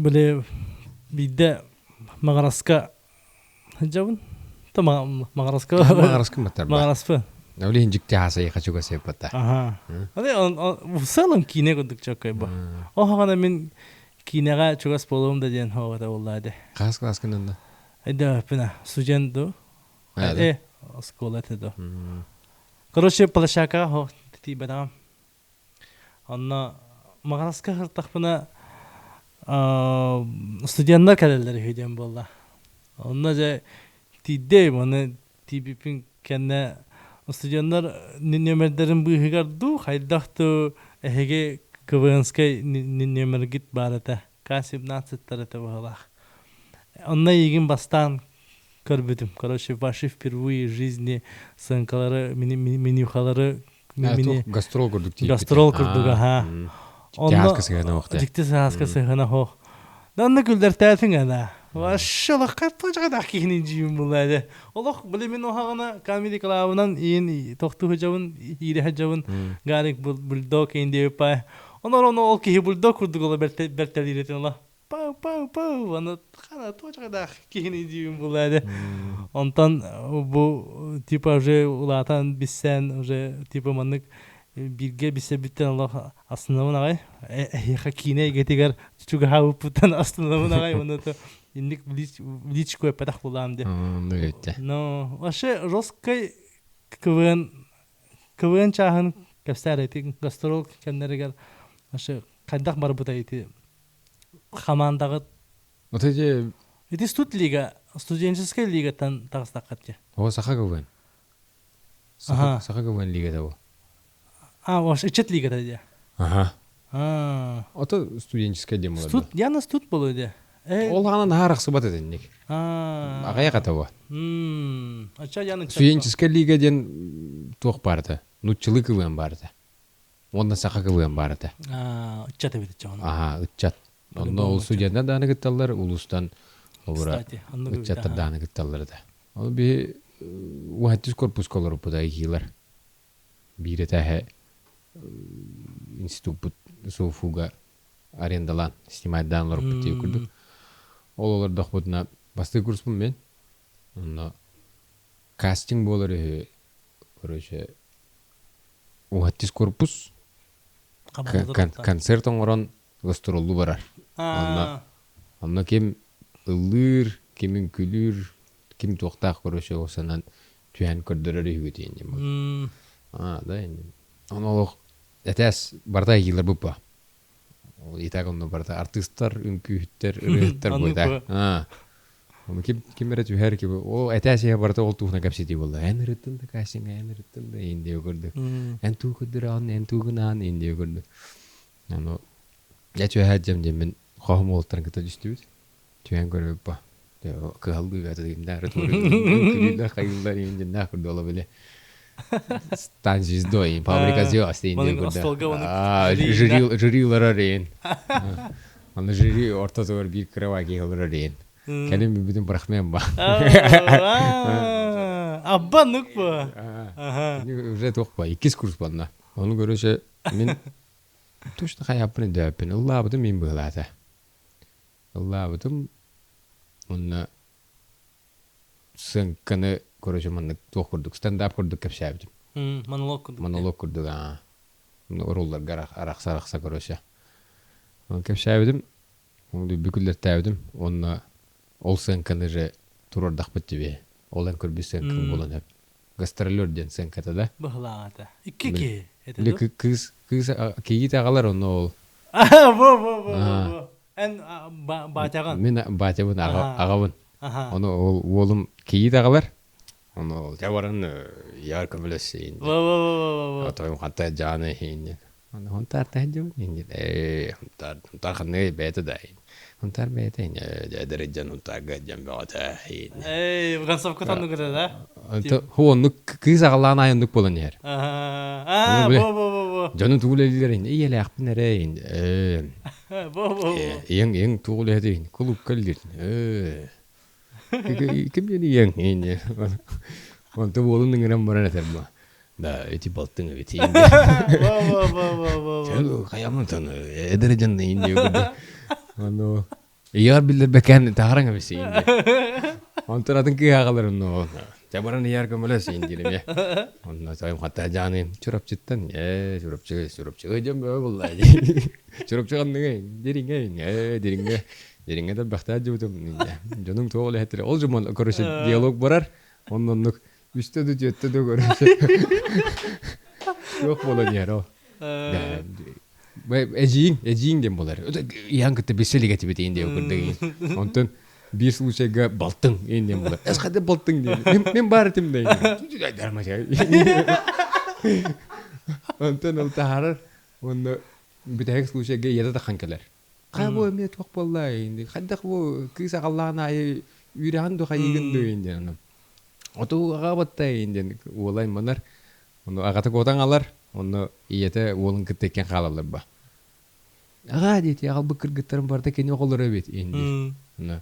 били биирдэ Маҕараска сылдьабын. То Маҕараска Маҕараска маттар Маҕараспын. Ол иһин дьикти аасайы чугас сыппата. Аха. В целом киинэ курдук чоккой бу. Оһоҕона мин киинэҕэ чугас буолуом да диэн хоҕото буоллаа де. Хаас класскын онно? Эдэ студент ду. Э, оскуола этэ ду. Короче, площадкаҕа хо тиийбэтэҕим. Онно Маҕараска сыртахпына студеннар кэлэллэр үһү диэн буолла. Онно дьэ тиийдим, аны тиийбиппин кэннэ студеннар нүөмэрдэрин быыһыгар дуу, хайдах дуу эһиги КВНскай нүөмэргит баар этэ. К-17 этэ быһыылаах. Онно эйигин бастаан көрбүтүм. Короче, ваши впервые в жизни сценкалары, менюхалары гастрол курдук Гастрол курдук, аха. Онно сыһына охте. Дьикти сааска сыһына хох. Данны күлдэртээсиң ана. Вообще олохха тожҕа киһини дьиим булла Олох били мин оһаҕына Comedy Club-ынан иин тохтуу сылдьабын, иирэ сылдьабын. Гарик бульдог иин диэбиппай. Онор ону ол киһи бульдог курдук ола бэртэлиирэтин ола. Пау пау пау аны хана точкадаах киһини диибин булла Онтон бу типа уже улаатан биссээн уже типа маннык бииргэ билсэрбиттэн олох астынабын аҕай. Эһиэхэ киинэ эйгэтигэр чугаһаабыппыттан астынабын аҕай. Уонна то инник личку эппэтэх буолаам диye. Но вообще жесткай КВН КВН чааһын кэпсээр ити гастрол кэмнэригэр вообще хайдах барбыта ити хамаандаҕыт Вот эти Ити студ лига, студенческая лигаттан таҕыстаххат дии. О, Саха КВН. Саха, Саха КВН лигата бу. А, ваш ыччат лигата дии. Ага. А. Ото студенческая диэн буолар. Студ, яна студ болу дии. Ол хаана наһаа арахсыбат этинник. Аҕайах ата бу. Ача яны Студенческая лига диэн туох баарта? Нуччалыы КВН баарта. Уонна саха КВН баар этэ. Ыччат эбит ыччат. Аха, ыччат. Онно ол студенттар дааны кытталлар, улуустан холобура ыччаттар дааны кытталлар этэ. Ол биһи уһаттыс корпуска олоруппут айгиилар. Биир этээһэ институппут СУФУга арендалаан, снимайдаан олоруппут дии курдук. Ол олордохпутуна бастакы курспун мен. Онно кастинг буолар үһү, короче, уһаттис корпус концерт оҥорон гастроллуу барар. Онно онно ким ыллыыр, ким үҥкүүлүүр, ким туохтаах короче санан түһэн көрдөрөр үһүгүт инним. Аа, да инним. Ону олох этээс барыта айгыылар буппа. Ол и так онно барыта артыыстар, үҥкүүһүттэр, ырыаһыттар бу итак. Аа. Ону ким ким эрэ түһэр ким ол этээс иһэ барыта ол туһунан кэпсэтии буолла. Эн ырыттын да кастинга, эн ырыттын да индия көрдүк. Эн туу көрдөрөҕүн, эн туугунаан индия көрдүк. Ону дьэ түһээт дьэм диэммин хоһум уолаттарын кытта түстүбүт. Түһэн көрөбүт ба. Кыһаллыы бэт кимнээх күлүүлэр хайыыллар индиннээх курдук ола били. Стань звездой, фабрика звезд индия курдук. Жюри жюрилар рейн. Аны жюри ортотугар биир кыра киһи олорор рейн. Кэлин бүтүн бырахмыам ба. Абба нук бу. Уже туох ба, иккис курс банна. Ону көрөсө мин точно хайаппын өйдөөппүн. Ыллаабытым мин быһылаата. Ыллаабытым уонна сыаҥканы короче маннык туох курдук стендап курдук кэпсээбитим. Монолог курдук. Монолог курдук аа. Уруулларга арахса-арахса короче. Кэпсээбитим, бүкүллэртээбитим уонна ол сыаҥканы же туруордахпыт дии. Ол эн көрбүт сыаҥкаҥ буолан сөп. Гастролер диэн сыаҥката да. Быһылаата. Икки киһи этэ дуо? Кыыс кыыс кийиит аҕалар онно ол. Бу бу бу бу. Эн батяҕын. Мин батябын аҕабын. Ону ол уолум кийиит аҕалар. Ону ол дьэ баран яр көмөлөс Во во во во во. Отойум ханта жааны иһин. Хонтаар таһдьабын иннин. Ээ, хонтаар, хонтаар ханныгый бэйэтэ да. Хонтаар бэйэтэ дьэдэр дьон хонтаарга дьон бөҕөтө. Эй, концовка танныгыра да? Ху оннук кыыс аҕалаан айаннык буолан иһэр. Аа, бо бо бо бо. Дьону тугул элилер ин ийэлээхпин эрэ ин. Ээ. Бо бо бо. Иэҥ иэҥ тугул эһэти кулукка илдир. Ээ. Ким диэн иэҥ ин. Онто уолун ыҥыран баран этэр бу. Да, эти балтың эбит ин. Во во во во во. Хайамын эдэр дьон ин диye Ону Ияр биллэрбэкээн таһараҥ эбис ин диye. Онтон атын кыһаҕалар онно Чабаран ияр көмөлөс ин диирим Онно тойум хатта жааным Чурапчыттан ээ Чурапчы Чурапчы дьон бөҕө булла Чурапчы ханныгай дириҥэ ээ дириҥэ дириҥэ да бэхтээ дьубутум дьонуҥ туох үлэһиттэрэ ол дьомон короче диалог барар онноннук үстэ да түөттэ да короче туох буолан иһэр ол эдьииҥ эдьииҥ диэн буолар иһэн кытта билсэ илик этибит иин диэн курдук онтон биир случайга балтыҥ иин диэн буолар эс хата балтыҥ диэн мин баар этим да онтон ол таһаарар уонна бүтэһик случайга ийэтэ тахан кэлэр Хайа бу эмиэ туох буолла хайдах бу кыыс аҕаллаан аайы үүрэҕин ду хайыыгын ду диэн оту аҕа батта диэн уола айманар ону аҕата куотан алар онно ийэтэ уолун кытта иккиэн хаалаллар ба аҕаа диэти аҕалбыт кыргыттарым барыта кини оҕолоро эбит инди ону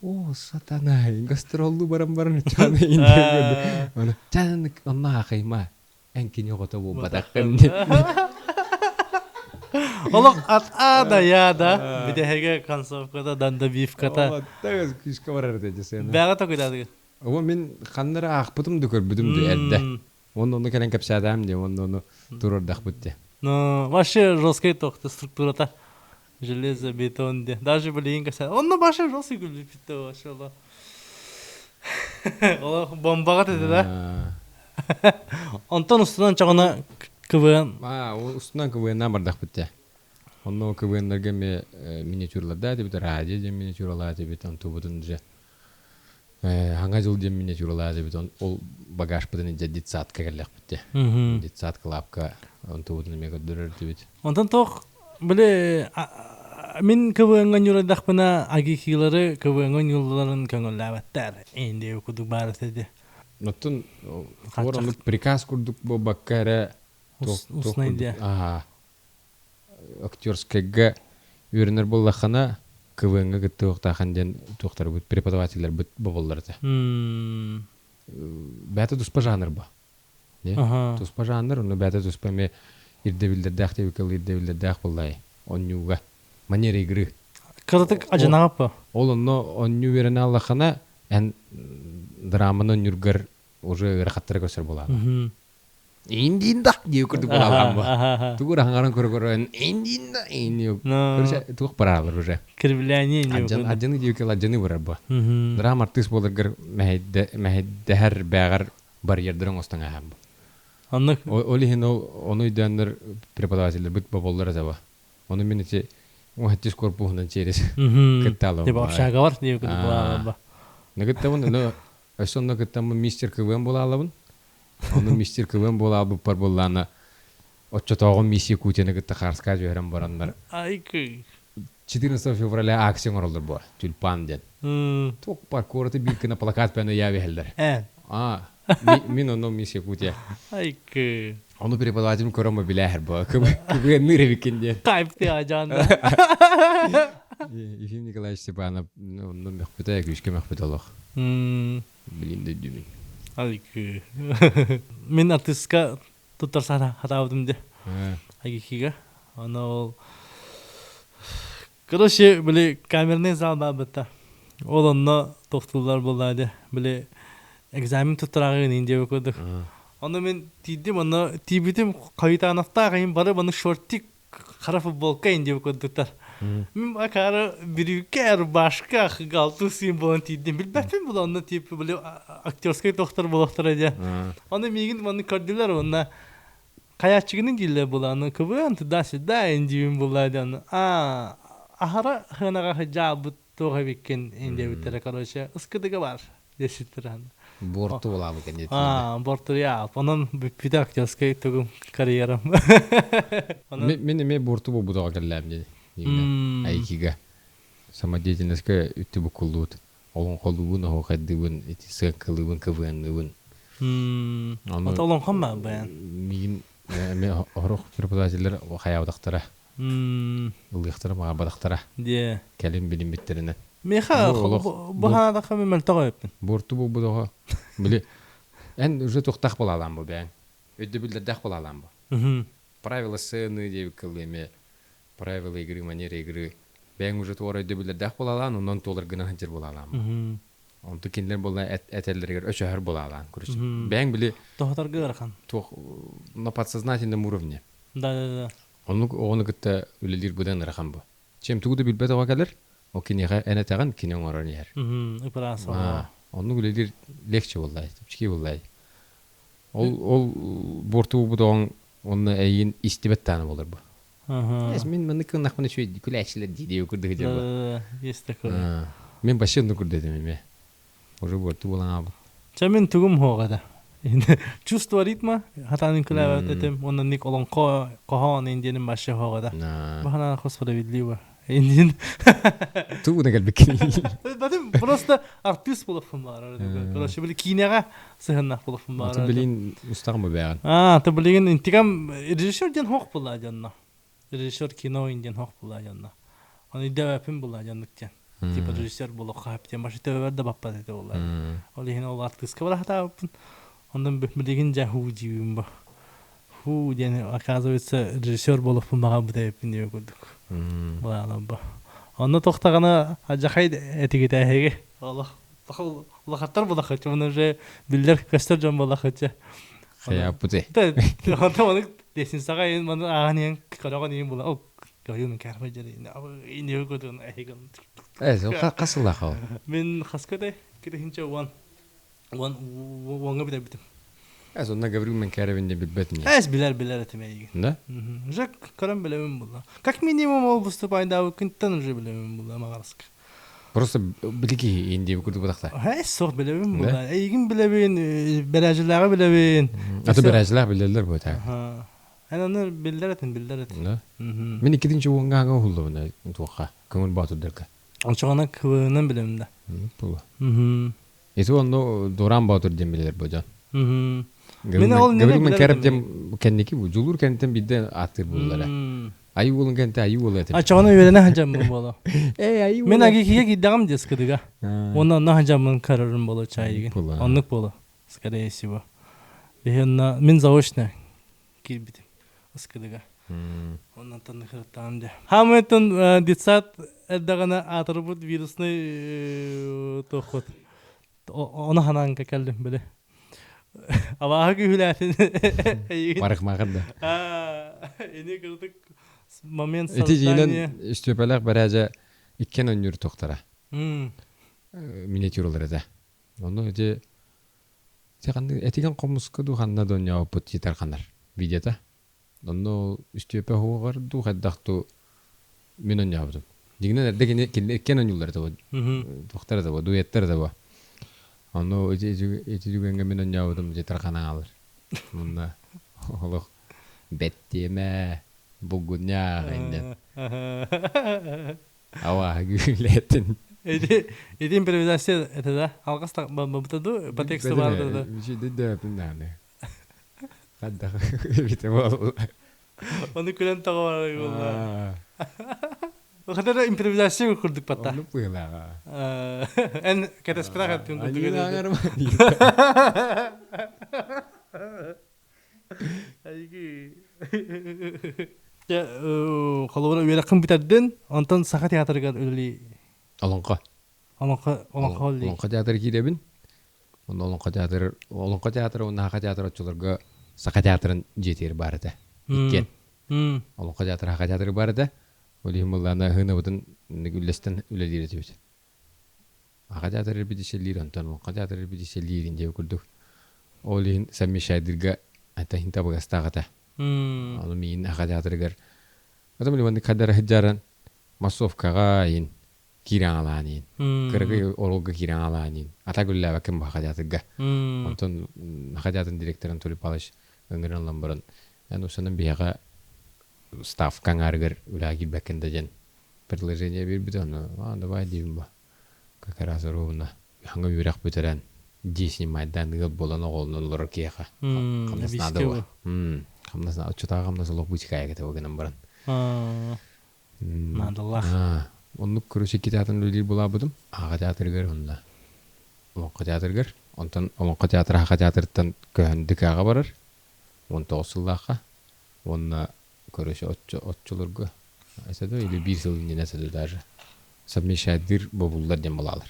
о сатана гастроллуу баран баран чааны инди ону чааны онно аахайма эн кини оҕото буолбатаххын Олох от А до Я да бүтэһигэ концовката дандабивката күүскэ барар этэ дьэ Бэҕэ токуйдаатыгыт О мин ханнары аахпытым да көрбүтүм да эрдэ. Онно ону кэлэн кэпсээтэм дии, онно ону туруордахпыт дии. Ну, вообще жесткая тохта структурата. Железобетон де. Даже блин каса. Онно баша жесткий күлүпүттэ вообще. Олох бомбаҕа тете да. Онтон устунан чоҕуна КВН. Аа, устунан КВН-на бардахпыт дии. Онно КВН-ларга эмиэ миниатюраларда этибит, радио диэн миниатюралаах этибит, онтубутун дьэ Хаҥа дьыл диэн миниатюралаах этибит, ол багажпытын илдьэ детсадка кэллэхпит дии. Детсад кылаапка онтубутун эмиэ көрдөрөр этибит. Онтон туох били мин КВН-ҥа ньурайдахпына агихилары КВН-ҥа ньуулларын көҥүллээбэттэр. Инди кудук баар этэ. Оттон оннук приказ курдук буолбакка эрэ Устнай диэ. Аа актерскайга үөрэнэр буоллаххына КВН-ҥа кыттыахтаахан диэн туохтарбыт преподавателлэрбит боболлор этэ. Бэйэтэ туспа жанр бу. Туспа жанр, онно бэйэтэ туспа эмиэ ирдэбиллэрдээх диэбиккэ ирдэбиллэрдээх буоллай онньууга манера игры. Кыратык ажынаҕаппа. Ол онно онньуу үөрэнэ аллаххына эн драманы онньургар уже ыарахаттары көрсөр буолаҕын. Индинда диye курдук буолалаан бу. Тугу хаҥаран көрө-көрөн индинда инди. Короче, туох бараалар уже. Кривляние не Аджаны диye кел аджаны барар бу. Драма артист буоларгар мэһэйдэһэр бээҕэр барьердарын оҥостон ааһан бу. Оннук. Ол иһин ол ону өйдөөннөр преподавателлэрбит боболлор этэ бу. Ону мин ити уһаттис корпуһунан через кыттаалым. Типа общага бар диye курдук буолалаан бу. Нагыттабын, но өссө онно кыттаммын мистер КВН буолаалабын. Ону мистер КВН буолаабыппар буоллаана оччотооҕу миссия Якутияны кытта хаарска түһэрэн бараннар Айкы. 14 февраля акция оҥороллор буо тюльпан диэн. Туох бар куораты биир гына плакат пээн ыйаа биһэллэр. Аа, мин онно мисс Якутия. Айкы. Ону преподавателим көрөн билээһэр буо. КВН-ныыр эбиккин диэн. Кайф ты ажаанда. Ефим Николаевич Степанов онно мөхпүтэ, күүскэ мөхпүтэ олох. Билин да өйдүүбүн. Айкы. Мин артистка туттарсаана хатаабытым де. Агикига. Ону ол Короче, били камерный зал баабыта. Ол онно тохтууллар буоллаа де. Били экзамен туттарааҕы гынын диэбит курдук. Ону мин тиийдим, онно тиийбитим Хаютановтаах иһин бары маны шортик хара футболка иһин диэбит курдуктар. Мин акаары бүрүүкэ, рубашка, галтус иһин буолан тиийдим. Билбэппин була онно тиийп били актерскай доктор буолуохтара диэн. Ону миигин манны көрдүлэр уонна хайааччыгын дииллэр буолааны КВН туда-сюда индиибин буолла диэн аа аһара хыанаҕа сылдьаабыт туох эбиккин индиэбиттэрэ короче ыскытыга бар диэситтэр Борту булаабыт кэнниттэн. Аа, бортуя. Онон бүппүтэ актерскай тугум карьерам. Онон Мин эмиэ борту буолбутаҕа кэллээм дии. Айкига. Самодеятельностька үттү буккуллубут. Олоҥхолуубун, оһуохайдыыбын, ити сыаҥкалыыбын, КВНныыбын. Ону олоҥхом баа баян. Миигин эмиэ орох преподавателлэр хайаабатахтара. Ылыахтара, маҕарбатахтара. Диэ. Кэлин билиммиттэринэн. Миэхэ бу ханаатахха мен мөлтөх өйөппүн. Буорту буолбут оҕо. Били эн уже туохтаах буолаалаан бу бэйэҥ. Өйдөбүллэрдээх буолаалаан бу. Правила сцены диэбит кылы эмиэ правила игры, манера игры бэйэҥ уже туора өйдөбүллэрдээх буолаалаан, онон туолар гына сылдьар буолаалаан. Онту кинилэр буолла этэллэригэр өчөһөр буолаалаан. Короче, бэйэҥ били Тоһотарга ыарахан. Туох на подсознательном уровне. Да, да, да. Оннук оҕону кытта үлэлиир быдан ыарахан бу. Чем тугу да билбэт оҕо кэлэр, ол киниэхэ эн этэҕин, кини оҥорон иһэр. Ыпыраас Оннук үлэлиир легче буоллай, чэпчэки буоллай. Ол ол буорту буолбут оҕоҥ уонна эйигин истибэт даҕаны буолар бу. Эс мин маннык гыннахпына үчүгэй күлээччилэр дии диэбит курдук сылдьар бу. Есть такое. Мин вообще оннук курдук этим эмиэ. Уже буорту буолан аабыт. Чэ мин тугум суоҕа да. Чувство ритма хатаанын күлээбэт этим уонна ник олоҥхо хоһоон индиэнин вообще суоҕа да. Баһана справедливо. Индиэн. Тугу да кэлбиккин. Бэтим просто артист буолуохпун баҕарар. Короче, били киинэҕэ сыһыннах буолуохпун баҕарар. Ты билин устаҕын бу бэҕин. Аа, ты билигин интигам режиссер диэн хоох буолла дьонно. Режиссер кино диэн хоох буолла дьонно. Оны идэбэпин буолла дьоннук диэн. Типа режиссер буолуохха хөп диэн башы төбөбөр да баппат этэ буолла. Ол иһин ол артыыска бара хатаабыппын. Онон билигин дьэ хуу диибин бу. Хуу диэн оказывается режиссер буолуохпун баҕарбыт эбиппин диэн курдук. Былаанам бу. Онно тохтаҕына адьахай этигитээһиги олох улахаттар булахаччы, муну уже биллэр көстөр дьон булахаччы. Хайааппыты. Онто маннык лестницаҕа иһин маны ааһан иһэн көрөҕүн иһин була ол Гаврил Макаров дьэрин ини кутун эһигин. Э, хас сыллаах ол? Мин хаска да кирихинче уон уон уонга бүтэрбитим. Э, сонно Гаврил Макаровин диэн билбэтин. Эс билэр билэр этим эйигин. Да? Уже көрөн билэбин була. Как минимум ол выступайдаабы күнтэн уже билэбин була маҕараска. Просто билики индия курдук бутахта. Э, суох билэбин була. Эйигин билэбин, бэрээжилээҕи билэбин. Аты бэрээжилээх билэллэр бу та. Эн аны биллэр этин, биллэр этин. Да? Мин иккитинчи уонга аҥа уһуллубуна туохха көҥүл боотурдарга. Очоҕуна кыбыынан билэбин да. Була. Ити онно Дуран Боотур диэн билэлэр бу дьон. Мин ол Гаврил Манкаров диэн кэнники бу Дьулуур кэнниттэн биирдэ ааттыыр буоллара. Айыы уолун кэннитэ айыы уола этим. Очоҕуна үөрэнэ сылдьаммын буолуо. Эй, айыы Мин Агикигэ киирдэҕим дискыдыга. Уонна онно сылдьаммын көрөрүм буолуо чайыгын. Оннук буолуо, скорее всего. Биһи онно мин заочно киирбитим ыскыдыга. Оннан кырыттаҕым дьэ. Хаамыйтын детсад эрдэҕинэ аатырбыт вирусный туоххут. Ону ханаан кэллим били. Абааһы күүһүлээтин. Парикмахер да. Ини кырдык момент Ити дьиинэн Үстүөпэлээх бэрээдьэ иккен онньуур туохтара. Миниатюралар этэ. Онно ити Этигэн хомуска дуу ханна да оонньообуппут титарханар видеота. Онно ол Үстүөпэ уһуоҕар дуу хайдах дуу мин оонньообутум. Дьиҥинэн эрдэ кини кинилэр иккиэн оонньууллар этэ туохтар этэ дуэттар этэ Онно ити ити түгэҥҥэ мин оонньообутум титархан аалар. Мунна олох бэттиэмэ булгунньаах иннин. Авааһы күүлээтин. Ити ити импровизация это да? Алгас бабыта ду по тексту баар да. Дөпүн дааны. Хаддах бите буолла. Ону күлэн тоҕо барар буолла. Хатара импровизация курдук батта. Оннук быһыылааҕа. Эн кэтэспэтэх эттин курдук. Айгы. Дьэ, холобура үөрэххин бүтэрдин, онтон Саха театрыгар үлэлии Олоҥхо. Олоҥхо олоҥхо үлэлии. Олоҥхо театры киирэбин. Онно Олоҥхо театр, Олоҥхо театра уонна Саха театра оччолорго Саха театрын дьиэтигэр баар этэ. Иккиэн. Олоҥхо театра, Саха театры баар этэ. Ол иһин былаана ыһыынабытын үллэстэн үлэлиир этибит. Аҕа театр репетициялиир, онтон Олоҥхо театр репетициялиир диэн курдук. Ол иһин совмещайдыырга это иһин табыгастаах этэ. Ону миигин Аҕа театрыгар Потом маннык хадара сылдьаран массовкаҕа иһин киирэн аҕалаан иһин кыракый оруолга киирэн аҕалаан иһин ата гүллээбэккин бу Аҕа театрга. Онтон Аҕа театрын директора Анатолий Павлович ыҥыран ылан баран эн усанан биһиэхэ ставка аҥаарыгар үлэҕэ киирбэккин да диэн предложение биэрбитэ ону а давай диибин бу как раз ровно хаҥа үөрэх бүтэрэн дии снимайдаан ыал буолан оҕолонон олорор киһиэхэ хамнас наада буо хамнас оччотооҕу хамнас олох бычыкаайа этэ гынан баран наадалаах оннук короче икки театрын үлэлиир булаабытым аҕа театрыгар уонна олоҥхо театрыгар онтон олоҥхо театра аҕа театрыттан көһөн ДК-ҕа барар 19 сыллаахха уонна короче оччолорго эсэдо или биир сыл иннинэ эсэдо даже совмещайдыыр бобуллар диэн булаалар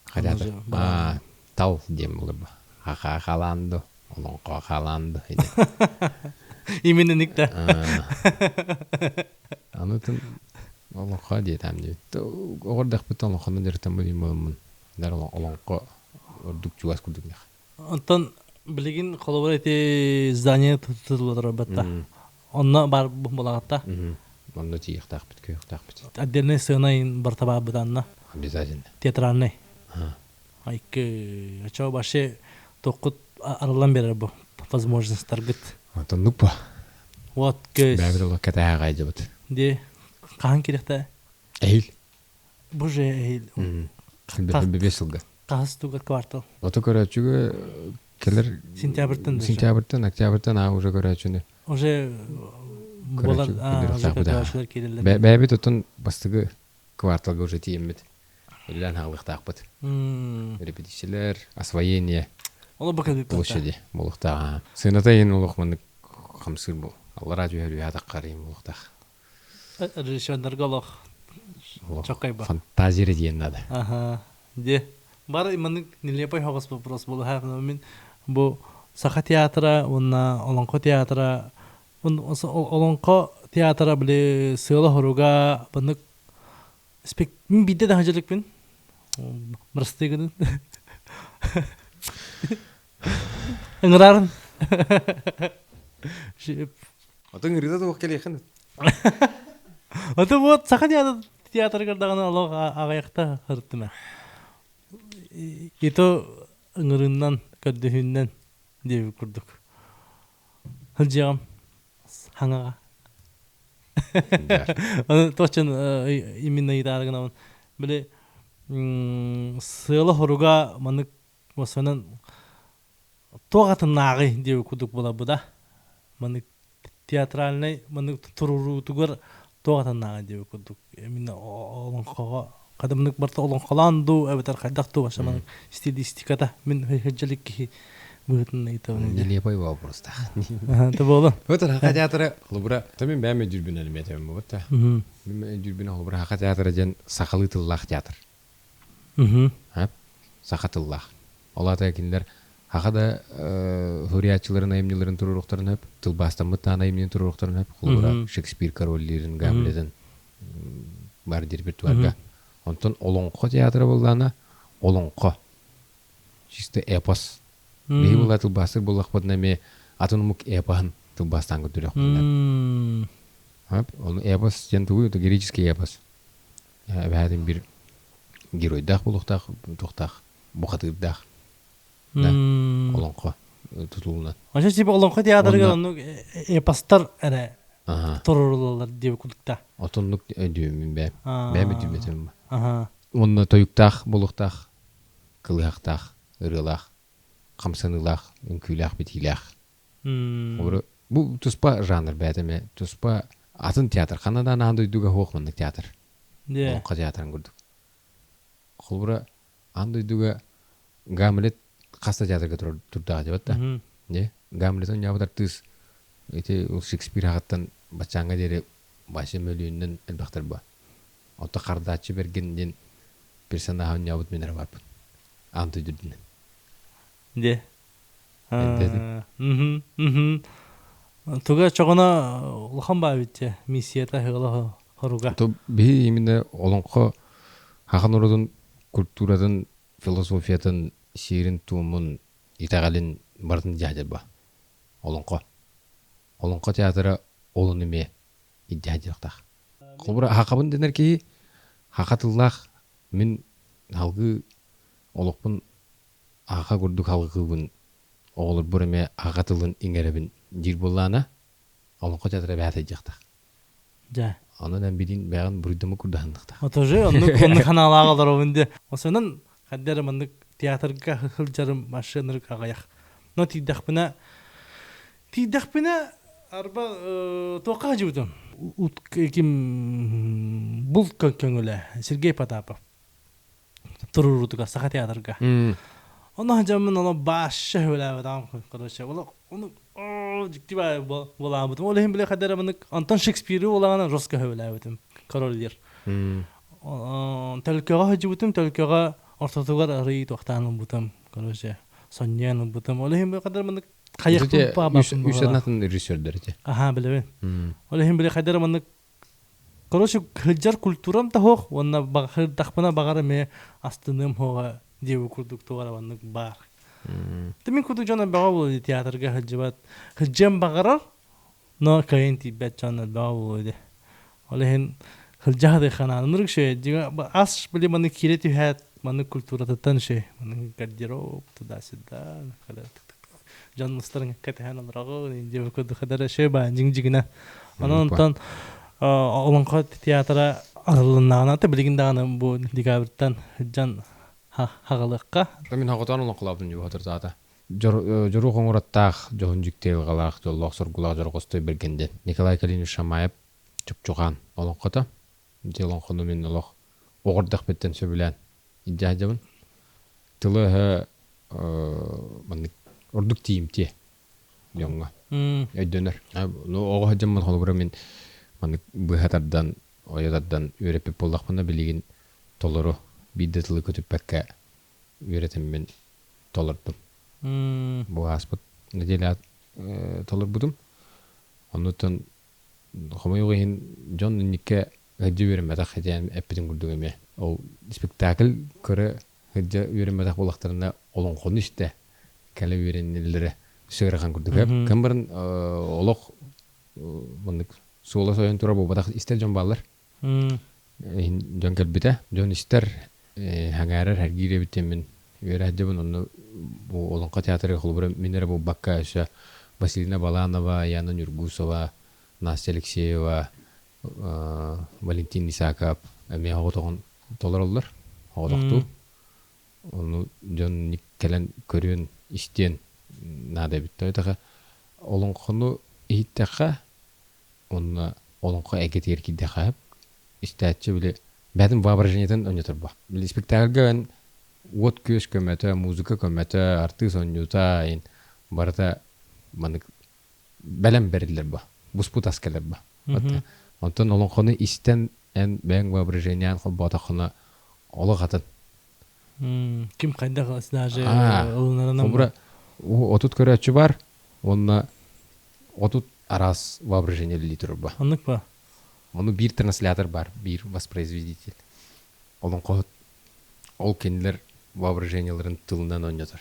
хотя тал диэн булар хаха халаанду олоҥхо халаанду именно никта анытын олоҥхо диэтаам диэбит оҕордахпыт олоҥхону дьарыктаммын буоламмын дар олоҥхо ордук чугас курдук Онтон билигин холобура ити здание тутулла турар батта. Онно бар булаҕатта. Онно тиийиэхтээхпит, күйүөхтээхпит. Отдельный сцена барта баар анна. Обязательно. Театральный. Айкы, ача вообще токкут арыллан берер бу возможностьтаргыт. Онтоннук бу. Вот көс. Бэбир олох кэтээҕэ айдыбыт. Ди хаһан кириэхтэ? Эһил. Бу же эһил. Бэс сылга. Хаһыс тугар квартал? Ото көрөөччүгө келер сентябрьтан сентябрьтан октябрьтан аа уже көрөөччүнү уже буолар көрөөччүлэр киирэллэр. Бэйэбит оттон бастакы кварталга уже тиийэммит үлэлээн хаалыахтаахпыт. Репетициялар, освоение Ол бу кэлбит площади буолуохтаах. Сыаната иһин олох маннык хамсыыр бу. Аллараа түһэр үһэ атаххар иһин буолуохтаах. Режиссердарга олох чоккайба. Фантазия диэн надо. Аха. Де. Бар маннык нелепый хоҕус вопрос буолуха. Мин Бу Саха театра уонна Олоҥхо театра Олоҥхо театра били сыала-соруга маннык мин биирдэ да сылдьа Бырастыы гынын. Ыҥырарын. Атын ыҥырыыта туох кэлиэххин. Аты вот Саха театрыгар даҕаны олох аҕыйахта сырыттым. Ито ыҥырыыннан, көрдөһүүннэн диэбит курдук. Сылдьыаҕым хаҥаҕа. Аны точно именно ыйытаары гынабын. Били сыала-соруга маннык осонон туох атыннааҕый диэбит курдук буоларбыта. Маннык театральнай маннык туруоруутугар туох атыннааҕый диэбит курдук. Именно олоҥхоҕо хадымнык барыта олоҥхолоон дуу эбэтэр хайдах дуу вообще маннык стилистиката мин сылдьалык киһи быһыытын ыйытабын. Нелепый вопрос да. Это было. Вот Хака театра холобура, мен бэйэм өйдүүрбүн элеметебин бу та. Мен өйдүүрбүн холобура Хака театра диэн сахалыы тыллаах театр. Саха тыллаах. Ол аата кинилэр Хака да суруйааччыларын айымньыларын туруоруохтарын сөп, тылбаастаммыт таан айымньыны туруоруохтарын сөп. Холобура Шекспир короллиирин, Гамлетын бар репертуарга. Онтон Олоҥхо театра буоллаана олоҥхо. Чисто эпос. Биһи була тылбаастыр буоллахпытына эмиэ атын омук эпоһын тылбаастаан көрдөрүөхпүтүнэ. Ону эпос диэн тугуй? Это греческий эпос. Эбэһээтин бир геройдаах буолуохтаах, туохтаах, бухатыырдаах. Да, олоҥхо тутулунан. Ошо типа олоҥхо театрыгар оннук эпостар эрэ туруорулалар диэбит курдукта. Отоннук өйдүүмүн бэйэм. Бэйэм өйдүүмэтим. Уонна тойуктаах буолуохтаах, кылыһахтаах, ырыалаах, хамсаныылаах, үҥкүүлээх, битиилээх. Бу туспа жанр бэйэтэ эмэ туспа атын театр. Ханна да аан дойдуга суох маннык театр. Олоҥхо театрын курдук. Холобура, аан дойдуга Гамлет хас да театрга турдаҕа дьабат да. Не? Гамлет оонньообут артыыс ити Шекспир аҕаттан баччааҥҥа диэри Вася мөлүйүөнүнэн элбэхтэр ба. Онто Хардааччы Бэргэн диэн персонаһы оонньообут мин эрэ барбын. Аан дойду үрдүнэн. Де. Туга чоҕуна улахан баабитче миссията ыла хоруга. То биһи именно олоҥхо хахан уродун культуратын, философиятын, сиэрин-туомун, итэҕэлин барытын дьаһдьарба. Олоҥхо. Олоҥхо театра олун эмиэ илдьэ Холобура, хахабын дэнэр киһи хаха тыллаах мин салгыы олохпун аха курдук халгыыбын оҕолорбор эмиэ аха тылын иҥэрэбин диир буоллаана олоҥхо театра бэйэтэ сылдьыахтаах. Дьэ. Онон эн билин бэйэҕин буруйдаммыт курдаһынныктаах. Отожи оннук оннук ханаалаах олоробун де. Осонон хаддара маннык театрга сылдьарым машинырык аҕыйах. Но тиийдэхпинэ тиийдэхпинэ арба туохха сылдьыбытым. Ким булт көҥүлэ Сергей Потапов туруорутугар Саха театрга. Ону дьоммун ону баашша хүлээбэтам короче ол ону дьикти буолаабытым. Ол иһин биле хадара мынык Антон Шекспири буолаҕына жестко хөбүлээбитим король Лир. Төлкөҕө сылдьыбытым, төлкөҕө ортотугар арый туохтаан ылбытым, короче, сонньуйан ылбытым. Ол иһин биле хадара мынык хайыхпын паабаппын Үс анатын режиссердэр ити. Аха, билэбин. Ол иһин биле хадара мынык Короче, сылдьар культурам да суох уонна сырдахпына баҕар эмиэ астыныам суоҕа диэбит курдук туох эрэ маннык баар. Мин курдук дьон элбэҕэ буолуо дии театрга сылдьыбат. Сылдьыан баҕарар, но кыайан тиийбэт дьон элбэҕэ буолуо дии. Ол иһин сылдьа сатыахха наада. Ынырык үчүгэй. Ас били маннык киирэ түһээт, маннык культуратыттан үчүгэй. Маннык гардероб туда-сюда. Дьон мустарын кэтэһэн олороҕун, диэбит курдук хадара үчүгэй баа дьиҥ-дьиҥинэ. Онон онтон Олоҥхо театра арыллыннаҕына билигин даҕаны бу декабрьтан дьон хаҕалыахха. Мин хоҕотоон олоҥхолообутум дьуһа туртаата. Дьоруох оҥораттаах, дьоһун дьикти айылҕалаах, дьоллоох соргулаах Дьорҕостой Бэргэн диэн. Николай Калинович Шамаев Чопчухаан олоҥхото. Ити олоҥхону мин олох оҕо эрдэхпиттэн сөбүлээн илдьэ сылдьабын. Тыла-өһө маннык ордук тиийимтиэ дьоҥҥо өйдөнөр. Ну оҕо сылдьаммын холобура мин маннык быһа тардан, ойо тардан үөрэппит буоллахпына билигин толору биир да тылы көтүппэккэ үөрэтэммин толордум. Бу ааспыт нэдиэлэ толорбутум. Оннуттан хомойуох иһин дьон инникке сылдьа үөрэммэтэх этиэн эппитин курдук эмиэ. Ол спектакль көрө сылдьа үөрэммэтэх буоллахтарына олоҥхону истэ кэлэ үөрэнэллэрэ сыарахан курдук. Кэм баран олох маннык суола сойон турар буолбатах истэр дьон бааллар. Дьон кэлбитэ. Дьон истэр, сэҥээрэр, сэргиир эбит диэммин үөрэ сылдьабын. Онно бу Олоҥхо театрыгар холобура мин эрэ буолбакка өссө Василина Баланова, Яна Нюргусова, Настя Алексеева, Валентин Исаков эмиэ оҕотоҕун толороллор, оҕотохтуу. Ону дьон кэлэн көрүөн, истиэн наада эбит. Тоҕо олоҥхону иһиттэххэ уонна олоҥхо эйгэтигэр киирдэххэ истээччи били бэйэтин воображениетын оонньоторбо. Били спектакльга эн уот-күөс көмөтө, музыка көмөтө, артыыс оонньуута ин барыта маннык бэлэм бэриллэр бу. Буспут ас кэлэр бу. Онтон олоҥхону истэн эн бэйэҥ воображениеҕын холбоотоххуна олох атын. Ким хайдах даже ылынарынан. Холобура, 30 көрөөччү бар, уонна 30 араас воображение үлэлии турар ба. Оннук ба? Ону биир транслятор бар, биир воспроизведитель. Олоҥхоһут ол кинилэр воображениеларын тылынан оонньотор.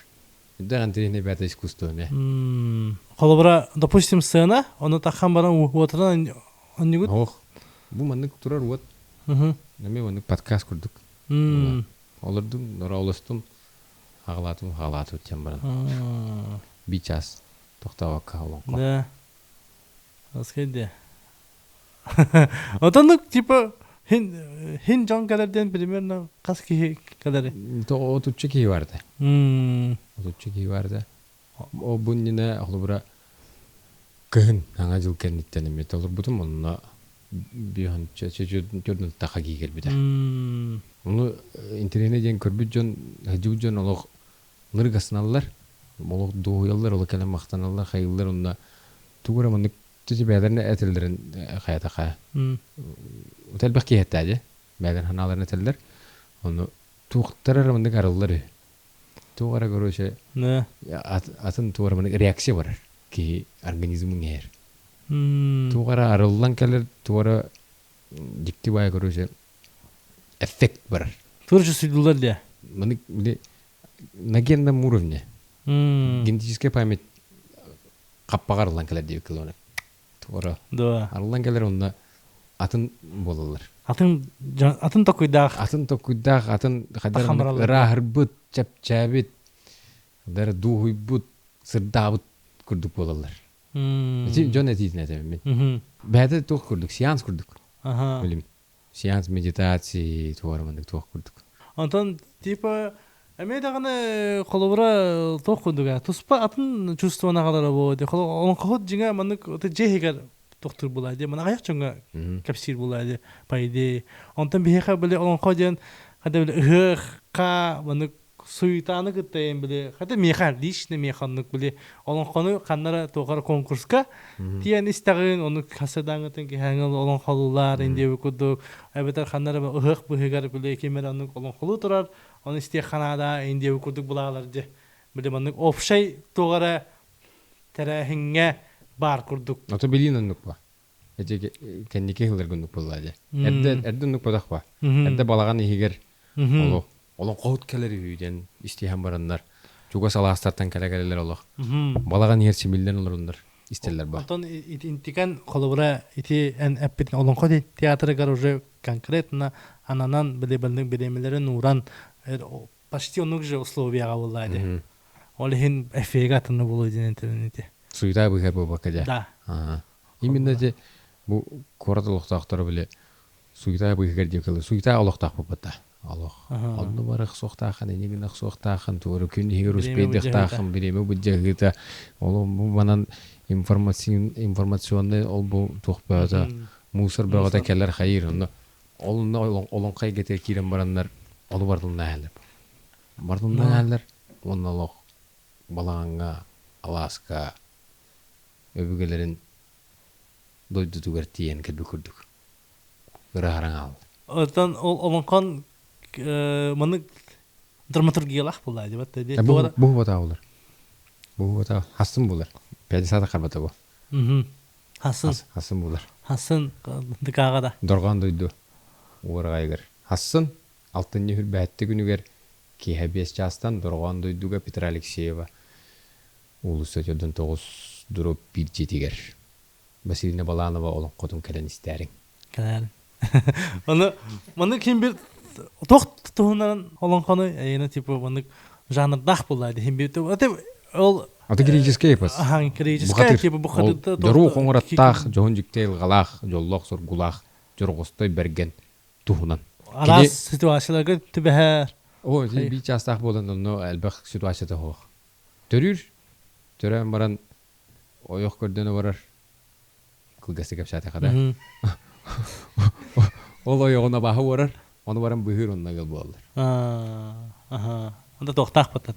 Үрдээх интэриэһинэй бэйэтэ искусство эмиэ. Холобура, допустим, сцена, ону таххан баран уотунан онньугут? Ох, бу маннык турар уот. Эмиэ маннык подкаст курдук. Олордум, нороолостум, хаҕалаатым, хаҕалаатым диэн баран. Биир чаас тохтообокко олоҥхо. Да. Аскайде. Отон типа хин хин дьон кэлэр диэн примерно хас киһи кэлэри? Отучча киһи барды. Отучча киһи барды. Ол бу иннинэ холобура кыһын саҥа дьыл кэнниттэн эмиэ толорбутум онно биэһонча төрдүн таха киһи кэлбитэ. Ону интэриэһинэй диэн көрбүт дьон, сылдьыбыт дьон олох ынырык астыналлар, олох дуоһуйаллар, олох кэлэн махтаналлар, хайыыллар онно тугу эрэ маннык чэ бэйэлэрин этэллэрин хайата хайа. Элбэх киһи этээ дии, бэйэлэрин санааларын этэллэр. Ону туохтар эрэ маннык арыллар үһү. Туох эрэ короче атын туох эрэ маннык реакция барар киһи организмын иһэр. Туох эрэ арыллан кэлэр, туох эрэ дьикти баайа короче эффект барар. Тоже судьбалар дии. Маннык били на генном уровне генетическая память хаппаҕа арыллан кэлэр диэбит кылыана. Туора Да. арыллан кэлэр онно атын буолаллар. Атын атын токуйдаах. Атын токуйдаах, атын хайдах ырааһырбыт, чэпчээбит, дар дуоһуйбут, сырдаабыт курдук буолаллар. Ити дьон этиитин этэбин мин. Бэйэтэ туох курдук, сеанс курдук. Билим. Сеанс медитации туора маннык туох курдук. Онтон типа эмиэ даҕаны холобура туох курдуга туспа атын чувствоны аҕалара буолуо дии. Олоҥхоһут дьиҥэ маннык дьиэ иһигэр тохтуур буолаа дии. Маны аҕыйах дьоҥҥо кэпсиир буолаа дии, по идее. Онтон биһиэхэ били олоҥхо диэн хата били ыһыахха маннык суетаны кытта эйэн били хата миэхэ лично миэхэ оннук били олоҥхону ханнара туохара конкурска тиийэн истэҕин ону хасыдаҥытын киһээҥи олоҥхолуулар индиэби курдук эбэтэр ханнара ыһыах быһыгар били ким эрэ оннук олоҥхолуу турар ону истиэх ханаада индиэби курдук булаалар дьэ били маннык общай туох эрэ тэрээһиҥҥэ баар курдук. Ото билиин оннук ба. Эти кэнники сылларга оннук буолла дьэ. Эрдэ эрдэ оннук бодох ба. Эрдэ балаҕан иһигэр олох олоҥхоһут кэлэр үһү диэн истиһэн бараннар чугас алаастартан кэлэ кэлэлэр олох. Балаҕан иһэр симиллэн олоруннар истэллэр ба. Онтон интикэн холобура ити эн эппитин олоҥхо театрыгар уже конкретно ананан били бэлник бириэмэлэрин ууран почти оннук же условияҕа буолла ди. Ол иһин эффеги атыны буолуо диэн этэрин ити. Суета быһар буолбакка дьэ. Да. Именно де бу куорат олохтоохторо били суета быһыгар диэки кылы суета олохтоох буолбата. Олох. Онно барах суохтаахын, эни гынах суохтаахын, туору күн иһигэр успейдыахтаахын, бириэмэ былдьаһыыта, ол бу манан информационный ол бу туох бөҕөтө, мусор бөҕөтө кэлэр хайыр, онно ол онно олоҥхо эйгэтигэр киирэн бараннар ону барытын Барытын наһааллар уонна олох балаҕаҥҥа, алааска өбүгэлэрин дойдутугар тиийэн кэлбит курдук ырааһыран хаалла. Оттон ол олоҥхон маннык драматургиялаах буолла дии бу буотаабылар. Бу это хасын булар. Пятьдесят харбата бу. Хасын. Хасын булар. Хасын дыкаага да. Дорҕоон дойду уораҕайыгар. Хасын алтынньы хүрбэһэтти күнүгэр киэһэ 5 чаастан Дорҕоон дойдуга Петра Алексеева уулусса 49 дробь 1 дьиэтигэр Василина Баланова олоҥхотун кэлэн истээриҥ. Кэлээр. Оны маны ким бир тох туһунан олоҥхону эйине типа маннык жанрдаах буолла дихин бир ол Аты греческий эпос. Ахан греческий типа бухатырда Доруу хоҥураттаах, дьоһун дьикти айылҕалаах, дьоллоох соргулаах, дьорҕостой бэргэн туһунан. Араас ситуацияларга түбэһэр. О, биир чаастаах буолан онно элбэх ситуацията суох. Төрүүр, төрөөн баран ойох көрдөнө барар. Кылгастык кэпсээтэххэ да. Ол ойоҕун абааһы уорар, ону баран быыһыыр онно ыал буолаллар. Аха. Онда туохтаах бата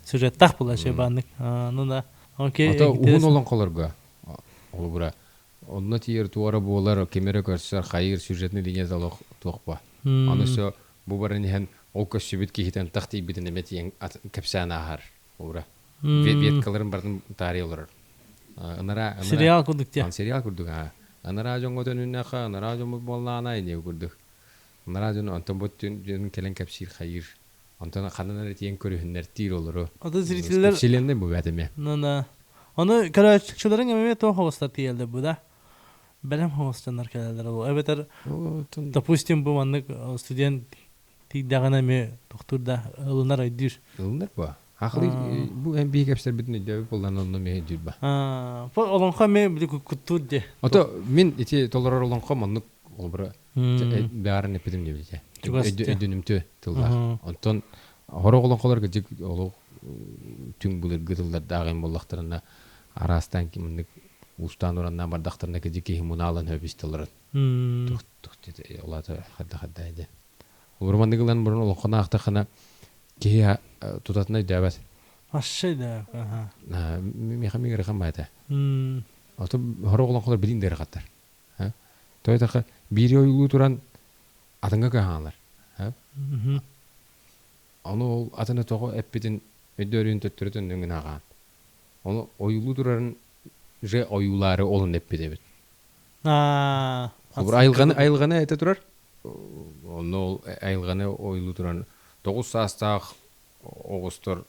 сюжеттаах була бааннык. Ну да. Окей. Ото уһун олоҥхолорго холобура онно тиийэр туора буолар, ким эрэ көрсөр, хайыыр сюжетный линията олох туох ба. Аны все бу баран иһэн ол көрсүбүт киһитэн тах тиийбитин эмэ тиийэн кэпсээн ааһар. Холобура веткаларын бартын таарыйа олорор. Ынара сериал курдук те. Сериал курдук аа. Анараа дьоҥҥо төнүннэххэ, анараа дьоммут буоллаҕына инниэ курдук. Анараа дьон онтон бу дьон кэлэн кэпсиир хайыыр. Онтон ханан эрэ тиийэн көрүһүннэртиир олору. Ото зрителлэр Вселенная бу бэт эмиэ. Ну да. Ону көрөөччүлэриҥ эмиэ туох оҕустар тиийэллэр бу да? Бэлэм оҕустаннар кэлэллэр ол. Эбэтэр допустим бу маннык студент тиийдэҕинэ эмиэ тохтуур да ылынар өйдүүр. Ылынар бу. Ахлый бу эн биһи кэпсэрбитин өйдөөбүт буоллан онно эмиэ өйдүүр ба. Бу олоҥхо эмиэ били куттуур дии. Ото мин ити толорор олоҥхо маннык олбура баарын эппитим диэбитэ. Өйдөнүмтүө тыллаах. Онтон хорох олоҥхолор кырдьык олох түҥ былыргы тыллардаах эм буоллахтарына араастаан маннык уустаан ураннаан бардахтарына кырдьык киһи мунаалан хөп истэлэрин. Тух тух олата хадда хадда диэн. Олору маннык ылан бұрын олоҥхону аахтаххына киһи тутатына өйдөөбөт. Вообще да. Миэхэ миҥэрхан баата. Ото хорох олоҥхолор билин да ырахаттар. Тойтаха биири ойуулуу туран атыҥҥа кыһаалар. Ону ол атыны тоҕо эппитин өйдөөрүн төттөрү төннөҥүн ааҕаан. Ону ойуулуу турарын же ойуулаары олун эппит эбит. Айылҕаны айылҕаны этэ турар. Онно ол айылҕаны ойуулуу туран 9 саастаах оҕустар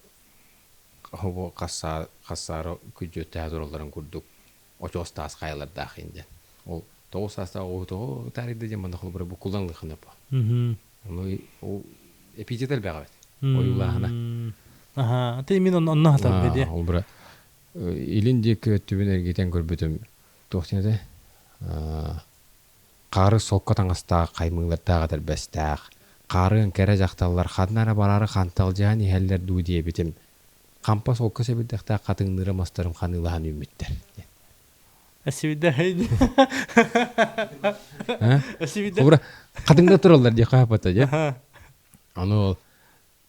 хассаары күдьүөттэһэ туралларын курдук очуос таас хайалардаах индиэн. Ол 9 саастаах оҕу тоҕо таарыйда диэн манна холобура буккуллан ылыаххын сөп. Ону ол эпитет элбэх эбит. Ойуулааһына. Аха, ты именно онно хатар беде. Холобура илин диэки өттүбүн эргитэн көрбүтүм туох диэн этэ Хаары солко таҥастаах, хаймыылардаах этэрбэстээх, хаарыан кэрэ дьахталлар ханна эрэ бараары ханталдьыһан иһэллэр дуу диэбитим, хампа солко сэбирдэхтээх хатыҥныыра мастарым ханыылаһан үүммүттэр диэн. Холобура, хатыҥда тураллар диэххэ хааппата дьэ. Ону ол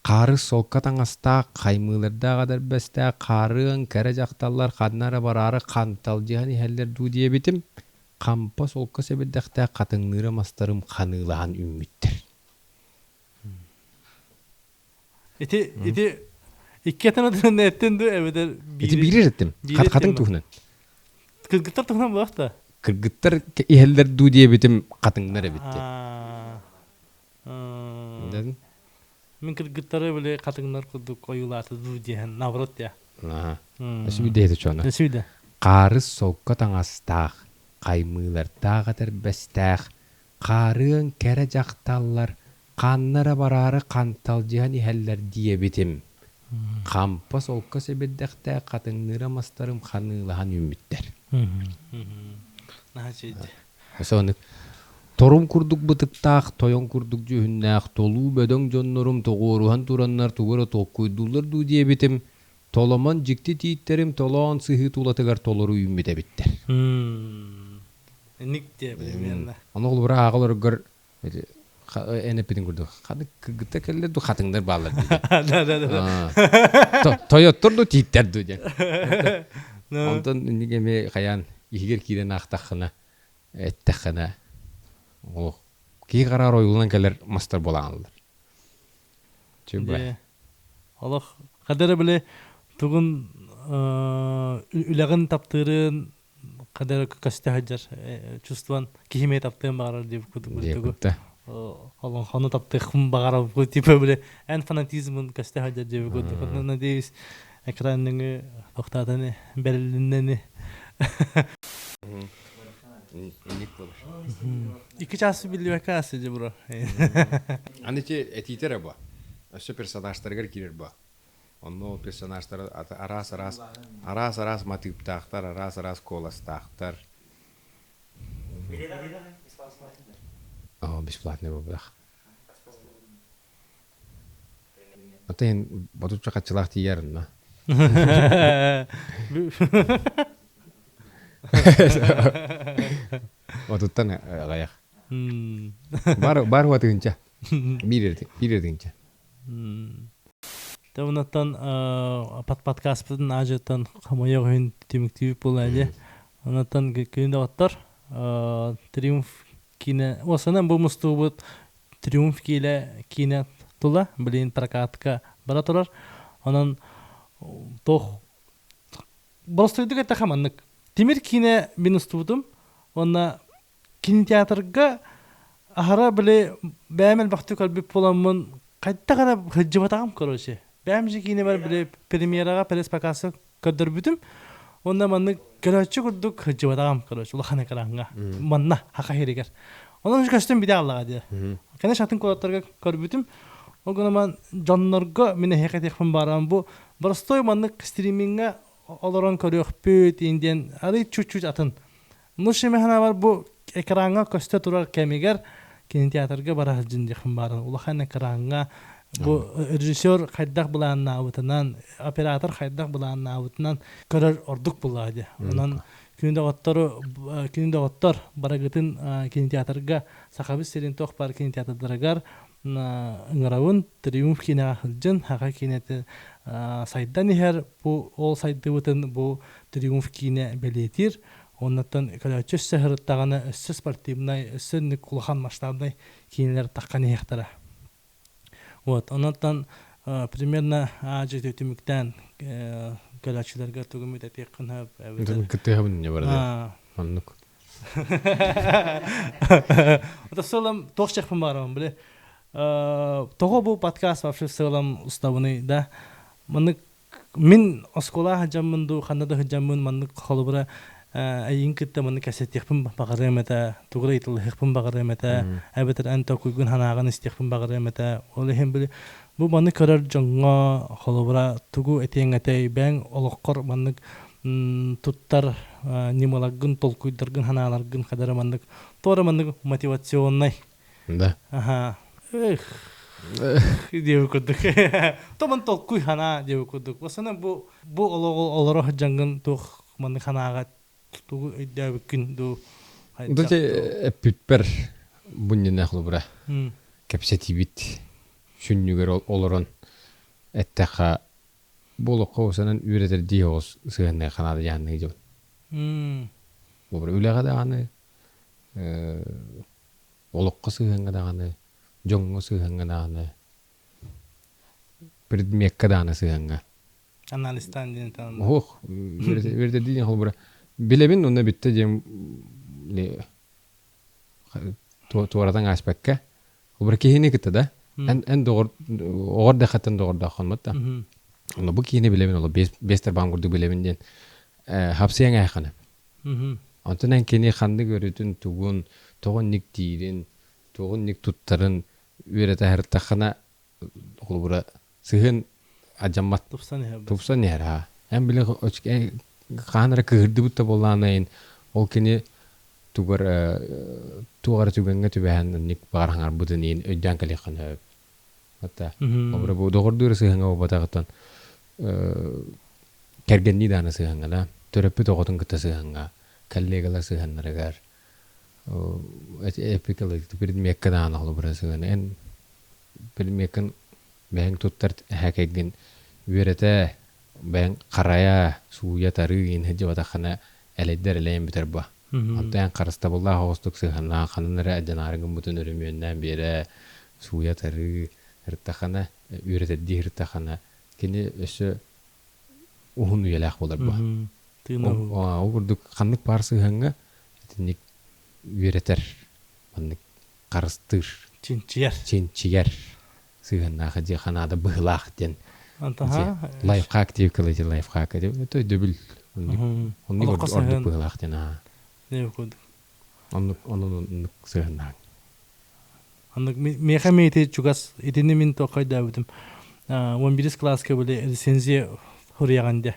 Хаары солко таҥастаах, хаймыылардаах этэрбэстээх хаарыан кэрэ дьахталлар ханна эрэ бараары ханталдьыһан иһэллэр дуу диэбитим, хампа солко сэбирдэхтээх хатыҥныыра мастарым ханыылаһан үүммүттэр. Ити ити икки атынан эттин дуу эбэтэр Ити биири эттим. Хатыҥ туһунан. Кыргыттар туһунан буолуох да? Кыргыттар иһэллэр дуу диэбитим хатыҥнар эбит диэн. Мин кыргыттары били хатыҥнар курдук ойуулаата дуу диэһэн наоборот дия. Өсүбүдэ чуона. Өсүбүдэ. Хаарыс солко таҥастаах, хаймыылардаах этэрбэстээх, хаарыан кэрэ дьахталлар ханна эрэ бараары ханталдьыһан иһэллэр диэбитим. Хампа солко сэбирдэхтээх хатыҥныыра мастарым ханыылаһан үүммүттэр. Наһаа үчүгэй. Өссө Торум курдук бытыктаах, тойон курдук дьүһүннээх, толуу бөдөҥ дьоннорум тоҕуоруһан тураннар тугу эрэ толкуйдууллар дуу диэбитим, толомон дьикти тииттэрим толоон сыһыы тулатыгар толору үүммүт эбиттэр. Ник диэбитим Ону холобура ааҕа олоргор эн эппитин курдук ханы кыргыттар кэллэр ду хатыҥнар бааллар дии. Да да да. Тойоттор ду тииттэр ду диэн. Онтон инник эмиэ хайаан иһигэр киирэн аахтаххына эттэххинэ олох киһи хараар ойууланан кэлэр мастар буолааллар. Чүбэ. Олох хадара били тугун үлэҕин таптыырын кадара көстө сылдьар чувствован киһи эмиэ таптыан баҕарар диэбит курдук Диэбит олоҥхону таптыахпын баҕарабын типа били эн фанатизмын көстө сылдьар диэбит курдук надеюсь экран нөҥүө тохтоотону бэрилиннэни Икки час биллибэккэ аас дьэ бро. Аны ити этиитэ эрэ бу. Өссө персонажтарыгар киирэр бу. Онно ол персонажтар араас-араас араас-араас матыыптаахтар, араас-араас куоластаахтар. Оо, бесплатный буолбатах. Ата иһин ботуччу хаччылаах тиийэр онно. Отуттан аҕыйах. Бар бар уатыгынча. Биир биир тыһыынча. Те оннуттан подкастпытын аажыттан хомойуох иһин түмүктүүбүт буолла дии. Оннуттан күн доҕоттор Триумф киинэ уосанан бу мустуубут Триумф киилэ киинэ тула билигин прокатка бара турар. Онон туох боростуойдук эттэххэ маннык. Тимир киинэ мин устубутум уонна кинотеатрга аһара били бэйэм элбэхтик көрбүт буоламмын хайдах эрэ сылдьыбатаҕым короче. Бэйэм же киинэбэр били премьераҕа пресс-показка көрдөрбүтүм. Уонна маннык көрөөччү курдук сылдьыбатаҕым короче улахан экраҥҥа. Манна Хаха сиригэр. Онон көстүм бите аллаҕа диye. Конечно атын куораттарга көрбүтүм. Ол гынан дьоннорго мин эһиэхэ этиэхпин баарам бу простой маннык стримиҥҥа олорон көрүөхпүт диэн арый чуть-чуть атын. Ну шимэханабар бу экраҥҥа көстө турар кэмигэр кинотеатрга бара сылдьын диэхпин бааран улахан экраҥҥа бу режиссер хайдах былааннаабытынан, оператор хайдах былааннаабытынан көрөр ордук буллаҕа дии. Онон күн доҕоттору күн доҕоттор барыгытын кинотеатрга Сахабыт сирин туох баар кинотеатрдарыгар ыҥырабын. Триумф киинэҕэ сылдьын, Саха киинэтэ сайдан иһэр. Бу ол сайдыбытын бу Триумф киинэ бэлиэтиир. Оннуттан көрөөччү өссө сырыттаҕына өссө спортивнай, өссө инник улахан масштабнай киинэлэр таххан иһиэхтэрэ. Вот, оннуттан примерно аадьы түмүктээн көрөөччүлэргэ тугу эмит этиэххин сөп эбэтэр Кыттыһабын не барда. Оннук. Это сылым туох чехпин баарабын били тоҕо бу подкаст вообще сылым уставыный да маннык Мин оскуола сылдьаммын дуу, ханна да сылдьаммын маннык холобура эйигин кытта маннык кэпсэтиэхпин баҕарыам этэ, тугу да ыйыталаһыахпын баҕарыам этэ, эбэтэр эн толкуйгун санааҕын истиэхпин баҕарыам этэ. Ол иһин били бу маны көрөр дьоҥҥо холобура тугу этиэҥ этэй, бэйэҥ олоххор маннык туттар ньымаларгын, толкуйдаргын, санааларгын хадара маннык туора маннык мотивационнай Да. Аха. Эх. Диэбит курдук. Томон толкуй ханаа диэбит курдук. Осана бу бу олоҕу олоро сылдьаҥҥын туох маннык санааҕа тугу өйдөөбүккүн дуу Дути эппиппэр бу холобура кэпсэтиибит сүнньүгэр олорон эттэххэ бу олоххо усанан үөрэтэрдии оҕус сыһыаннай ханаада дьаанныы дьон. Холобура үлэҕэ даҕаны олоххо сыһыаҥҥа даҕаны, дьоҥҥо сыһыаҥҥа даҕаны, предмеккэ даҕаны сыһыаҥҥа. Анализтаан диэн этэн. Ох, үөрэтэрдии холобура билэбин уонна бүттэ диэн туоратан ааспакка холобура киһини кытта да эн эн доҕор оҕор дахаттан доҕордооххун да онно бу киһини билэбин оло бес тарбаан курдук билэбин диэн хапсыйаҥ ээххинэ Онтон эн кини ханнык өрүтүн, тугун, тоҕо инник диирин, туоҕу инник туттарын үөрэтэ сырыттаххына, холобура, сыһыан алдьаммат. Тупсан иһэр. Тупсан иһэр, аа. Эн били хаһан эрэ кыыһырдыбыт да буоллаҕына ол кини тугар туох эрэ түгэҥҥэ түбэһэн инник баҕар хаҥарбытын иһин өйдөөн кэлиэххин сөп. Хата, холобура, бу доҕордуу эрэ сыһыаҥҥа буолбатаҕыттан кэргэннии даҕаны сыһыаҥҥа да, төрөппүт оҕотун кытта сыһыаҥҥа, коллегалар сыһыаннарыгар предмеккэ даҕаны холобура сыһыаны эн предмеккин бэйэҥ туттар эһээкэйгин үөрэтэ, бэйэҥ харайа, сууйа, тарыы иин сылдьыбатаххына элэйдэр элэйэн бүтэр буо. Онтон эн харыстабыллаах оҕустук сыһыаннаах ханан эрэ адьанаары гыммытын өрөмүөннээн биэрэ, сууйа, тарыы сырыттаххына, үөрэтэрдии сырыттаххына, кини өссө уһун үйэлээх буолар бу. Тыына Ол курдук ханнык баар сыһыаҥҥа итинник үөрэтэр, маннык харыстыыр, Чинчийэр. Чинчийэр сыһыаннаах дьиэ ханаада быһылаах диэн Антаха лайфхак диэбит кылы лайфхак это өйдөбүл оннук ордук быһылаах диэн аа. Не курдук. Оннук оннук сыһыаннаах. Оннук миэхэ миэти чугас итини мин тоххойдаабытым. 11 класска были рецензия хуруйаҕын де.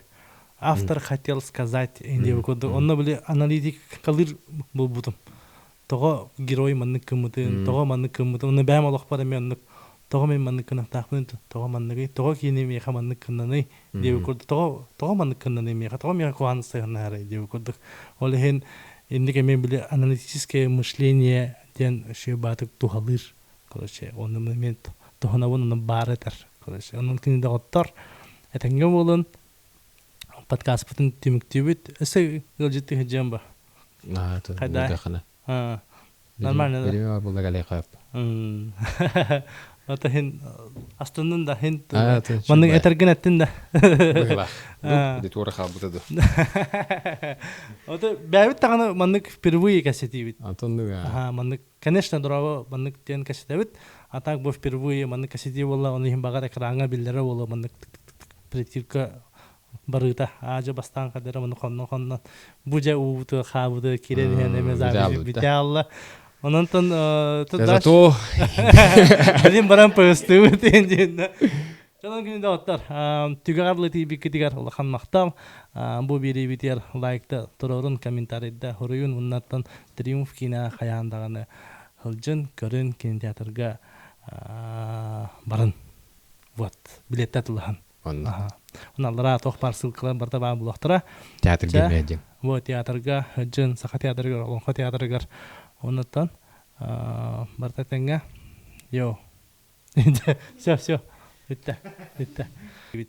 Автор хотел сказать диэбит курдук. Онно были аналитик калыр булбутум. Тоҕо герой маннык кыммытын, тоҕо маннык кыммытын, онно бэйэм олохпор эмиэ оннук тоҕо мин маннык кынахтаахпын, тоҕо манныгый, тоҕо киини миэхэ маннык кыннаный диэбит курдук, тоҕо тоҕо маннык кыннаный миэхэ, тоҕо миэхэ куһаҕан сыһыаннаһарый диэбит курдук. Ол иһин инник эмиэ били аналитическое мышление диэн үчүгэй баатык туһалыыр. Короче, онно мен туһанабын, онно баар этэр. Короче, онон кини доҕоттор этэҥҥэ буолун, подкастпытын түмүктүүбүт. Өссө ыалдьыттыы сылдьыам ба? Хайда? Нормально да? Билиме була галей хап. Ата хин астыннын да хин маннык этэргин эттин да. Быһылаах. Ди туора хаалбыта ду. Ото бэйбит даҕаны маннык впервые кэсэтиибит. Антоннуга. Аха, маннык конечно дорово маннык диэн кэсэтэбит. А так бу впервые маннык кэсэтии буолла, оны иһин баҕар экраҥҥа биллэрэ буолуо маннык притирка барыыта аадьа бастаан кадера маны хонно хоннон бу дьэ уубуту хаабыты кирэн иһэн эме запись бүтэ алла ононтон зато билин баран пыстыбыт диэн Чонон күнү доҕоттор, түгэҕэр лытыйбиккитигэр улахан махтал. Бу биэриибитигэр лайкта туруорун, комментарийда хоруйун уоннаттан Триумф киинэ хайаан даҕаны сылдьын, көрүн, кинотеатрга барын. Вот, билеттэ тылыһан. Онно. Оналлара туох баар ссылкалар барыта баар буолуохтара. Театрга медиа. Вот театрга, дьын Саха театрыгар, Олоҥхо театрыгар оннуттан барыта тэҥҥэ. Йоу. Все, все. Бүттэ. Бүттэ.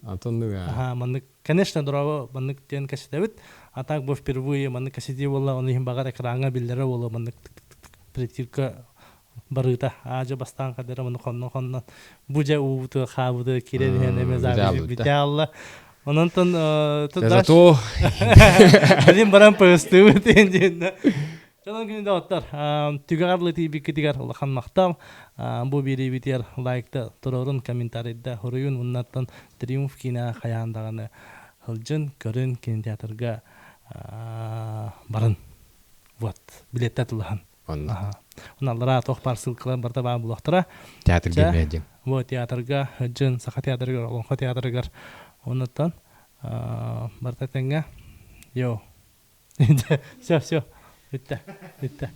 Антоннуга. Аха, маннык, конечно, дорово, маннык диэн кэсэтэбит. А так бу впервые маннык кэсэтии буолла, оны иһин баҕар экраҥҥа биллэрэ буолуо маннык притирка барыыта. Аадьа бастаан кадера маны хонно хоннон бу дьэ уубуту хаабыты кирэн иһэн эме запись бүтэ алла. Ононтон Зато билин баран пыстыбыт диэн Чонон күнү доҕоттор, түгэҕэр лытыйбиккитигэр улахан махтал. Бу биэриибитигэр лайкта туруорун, комментарийда хоруйун уоннаттан Триумф киинэ хайаан даҕаны сылдьын, көрүн, кинотеатрга барын. Вот, билеттэ тылыһан. Онно. Оналлара туох баар ссылкалар барыта баар буолуохтара. Театрга медиа. Вот, театрга, дьын, Саха театрыгар, Олоҥхо театрыгар. Оннуттан барыта тэҥҥэ. Йоу. Все, все. Бүттэ. Бүттэ.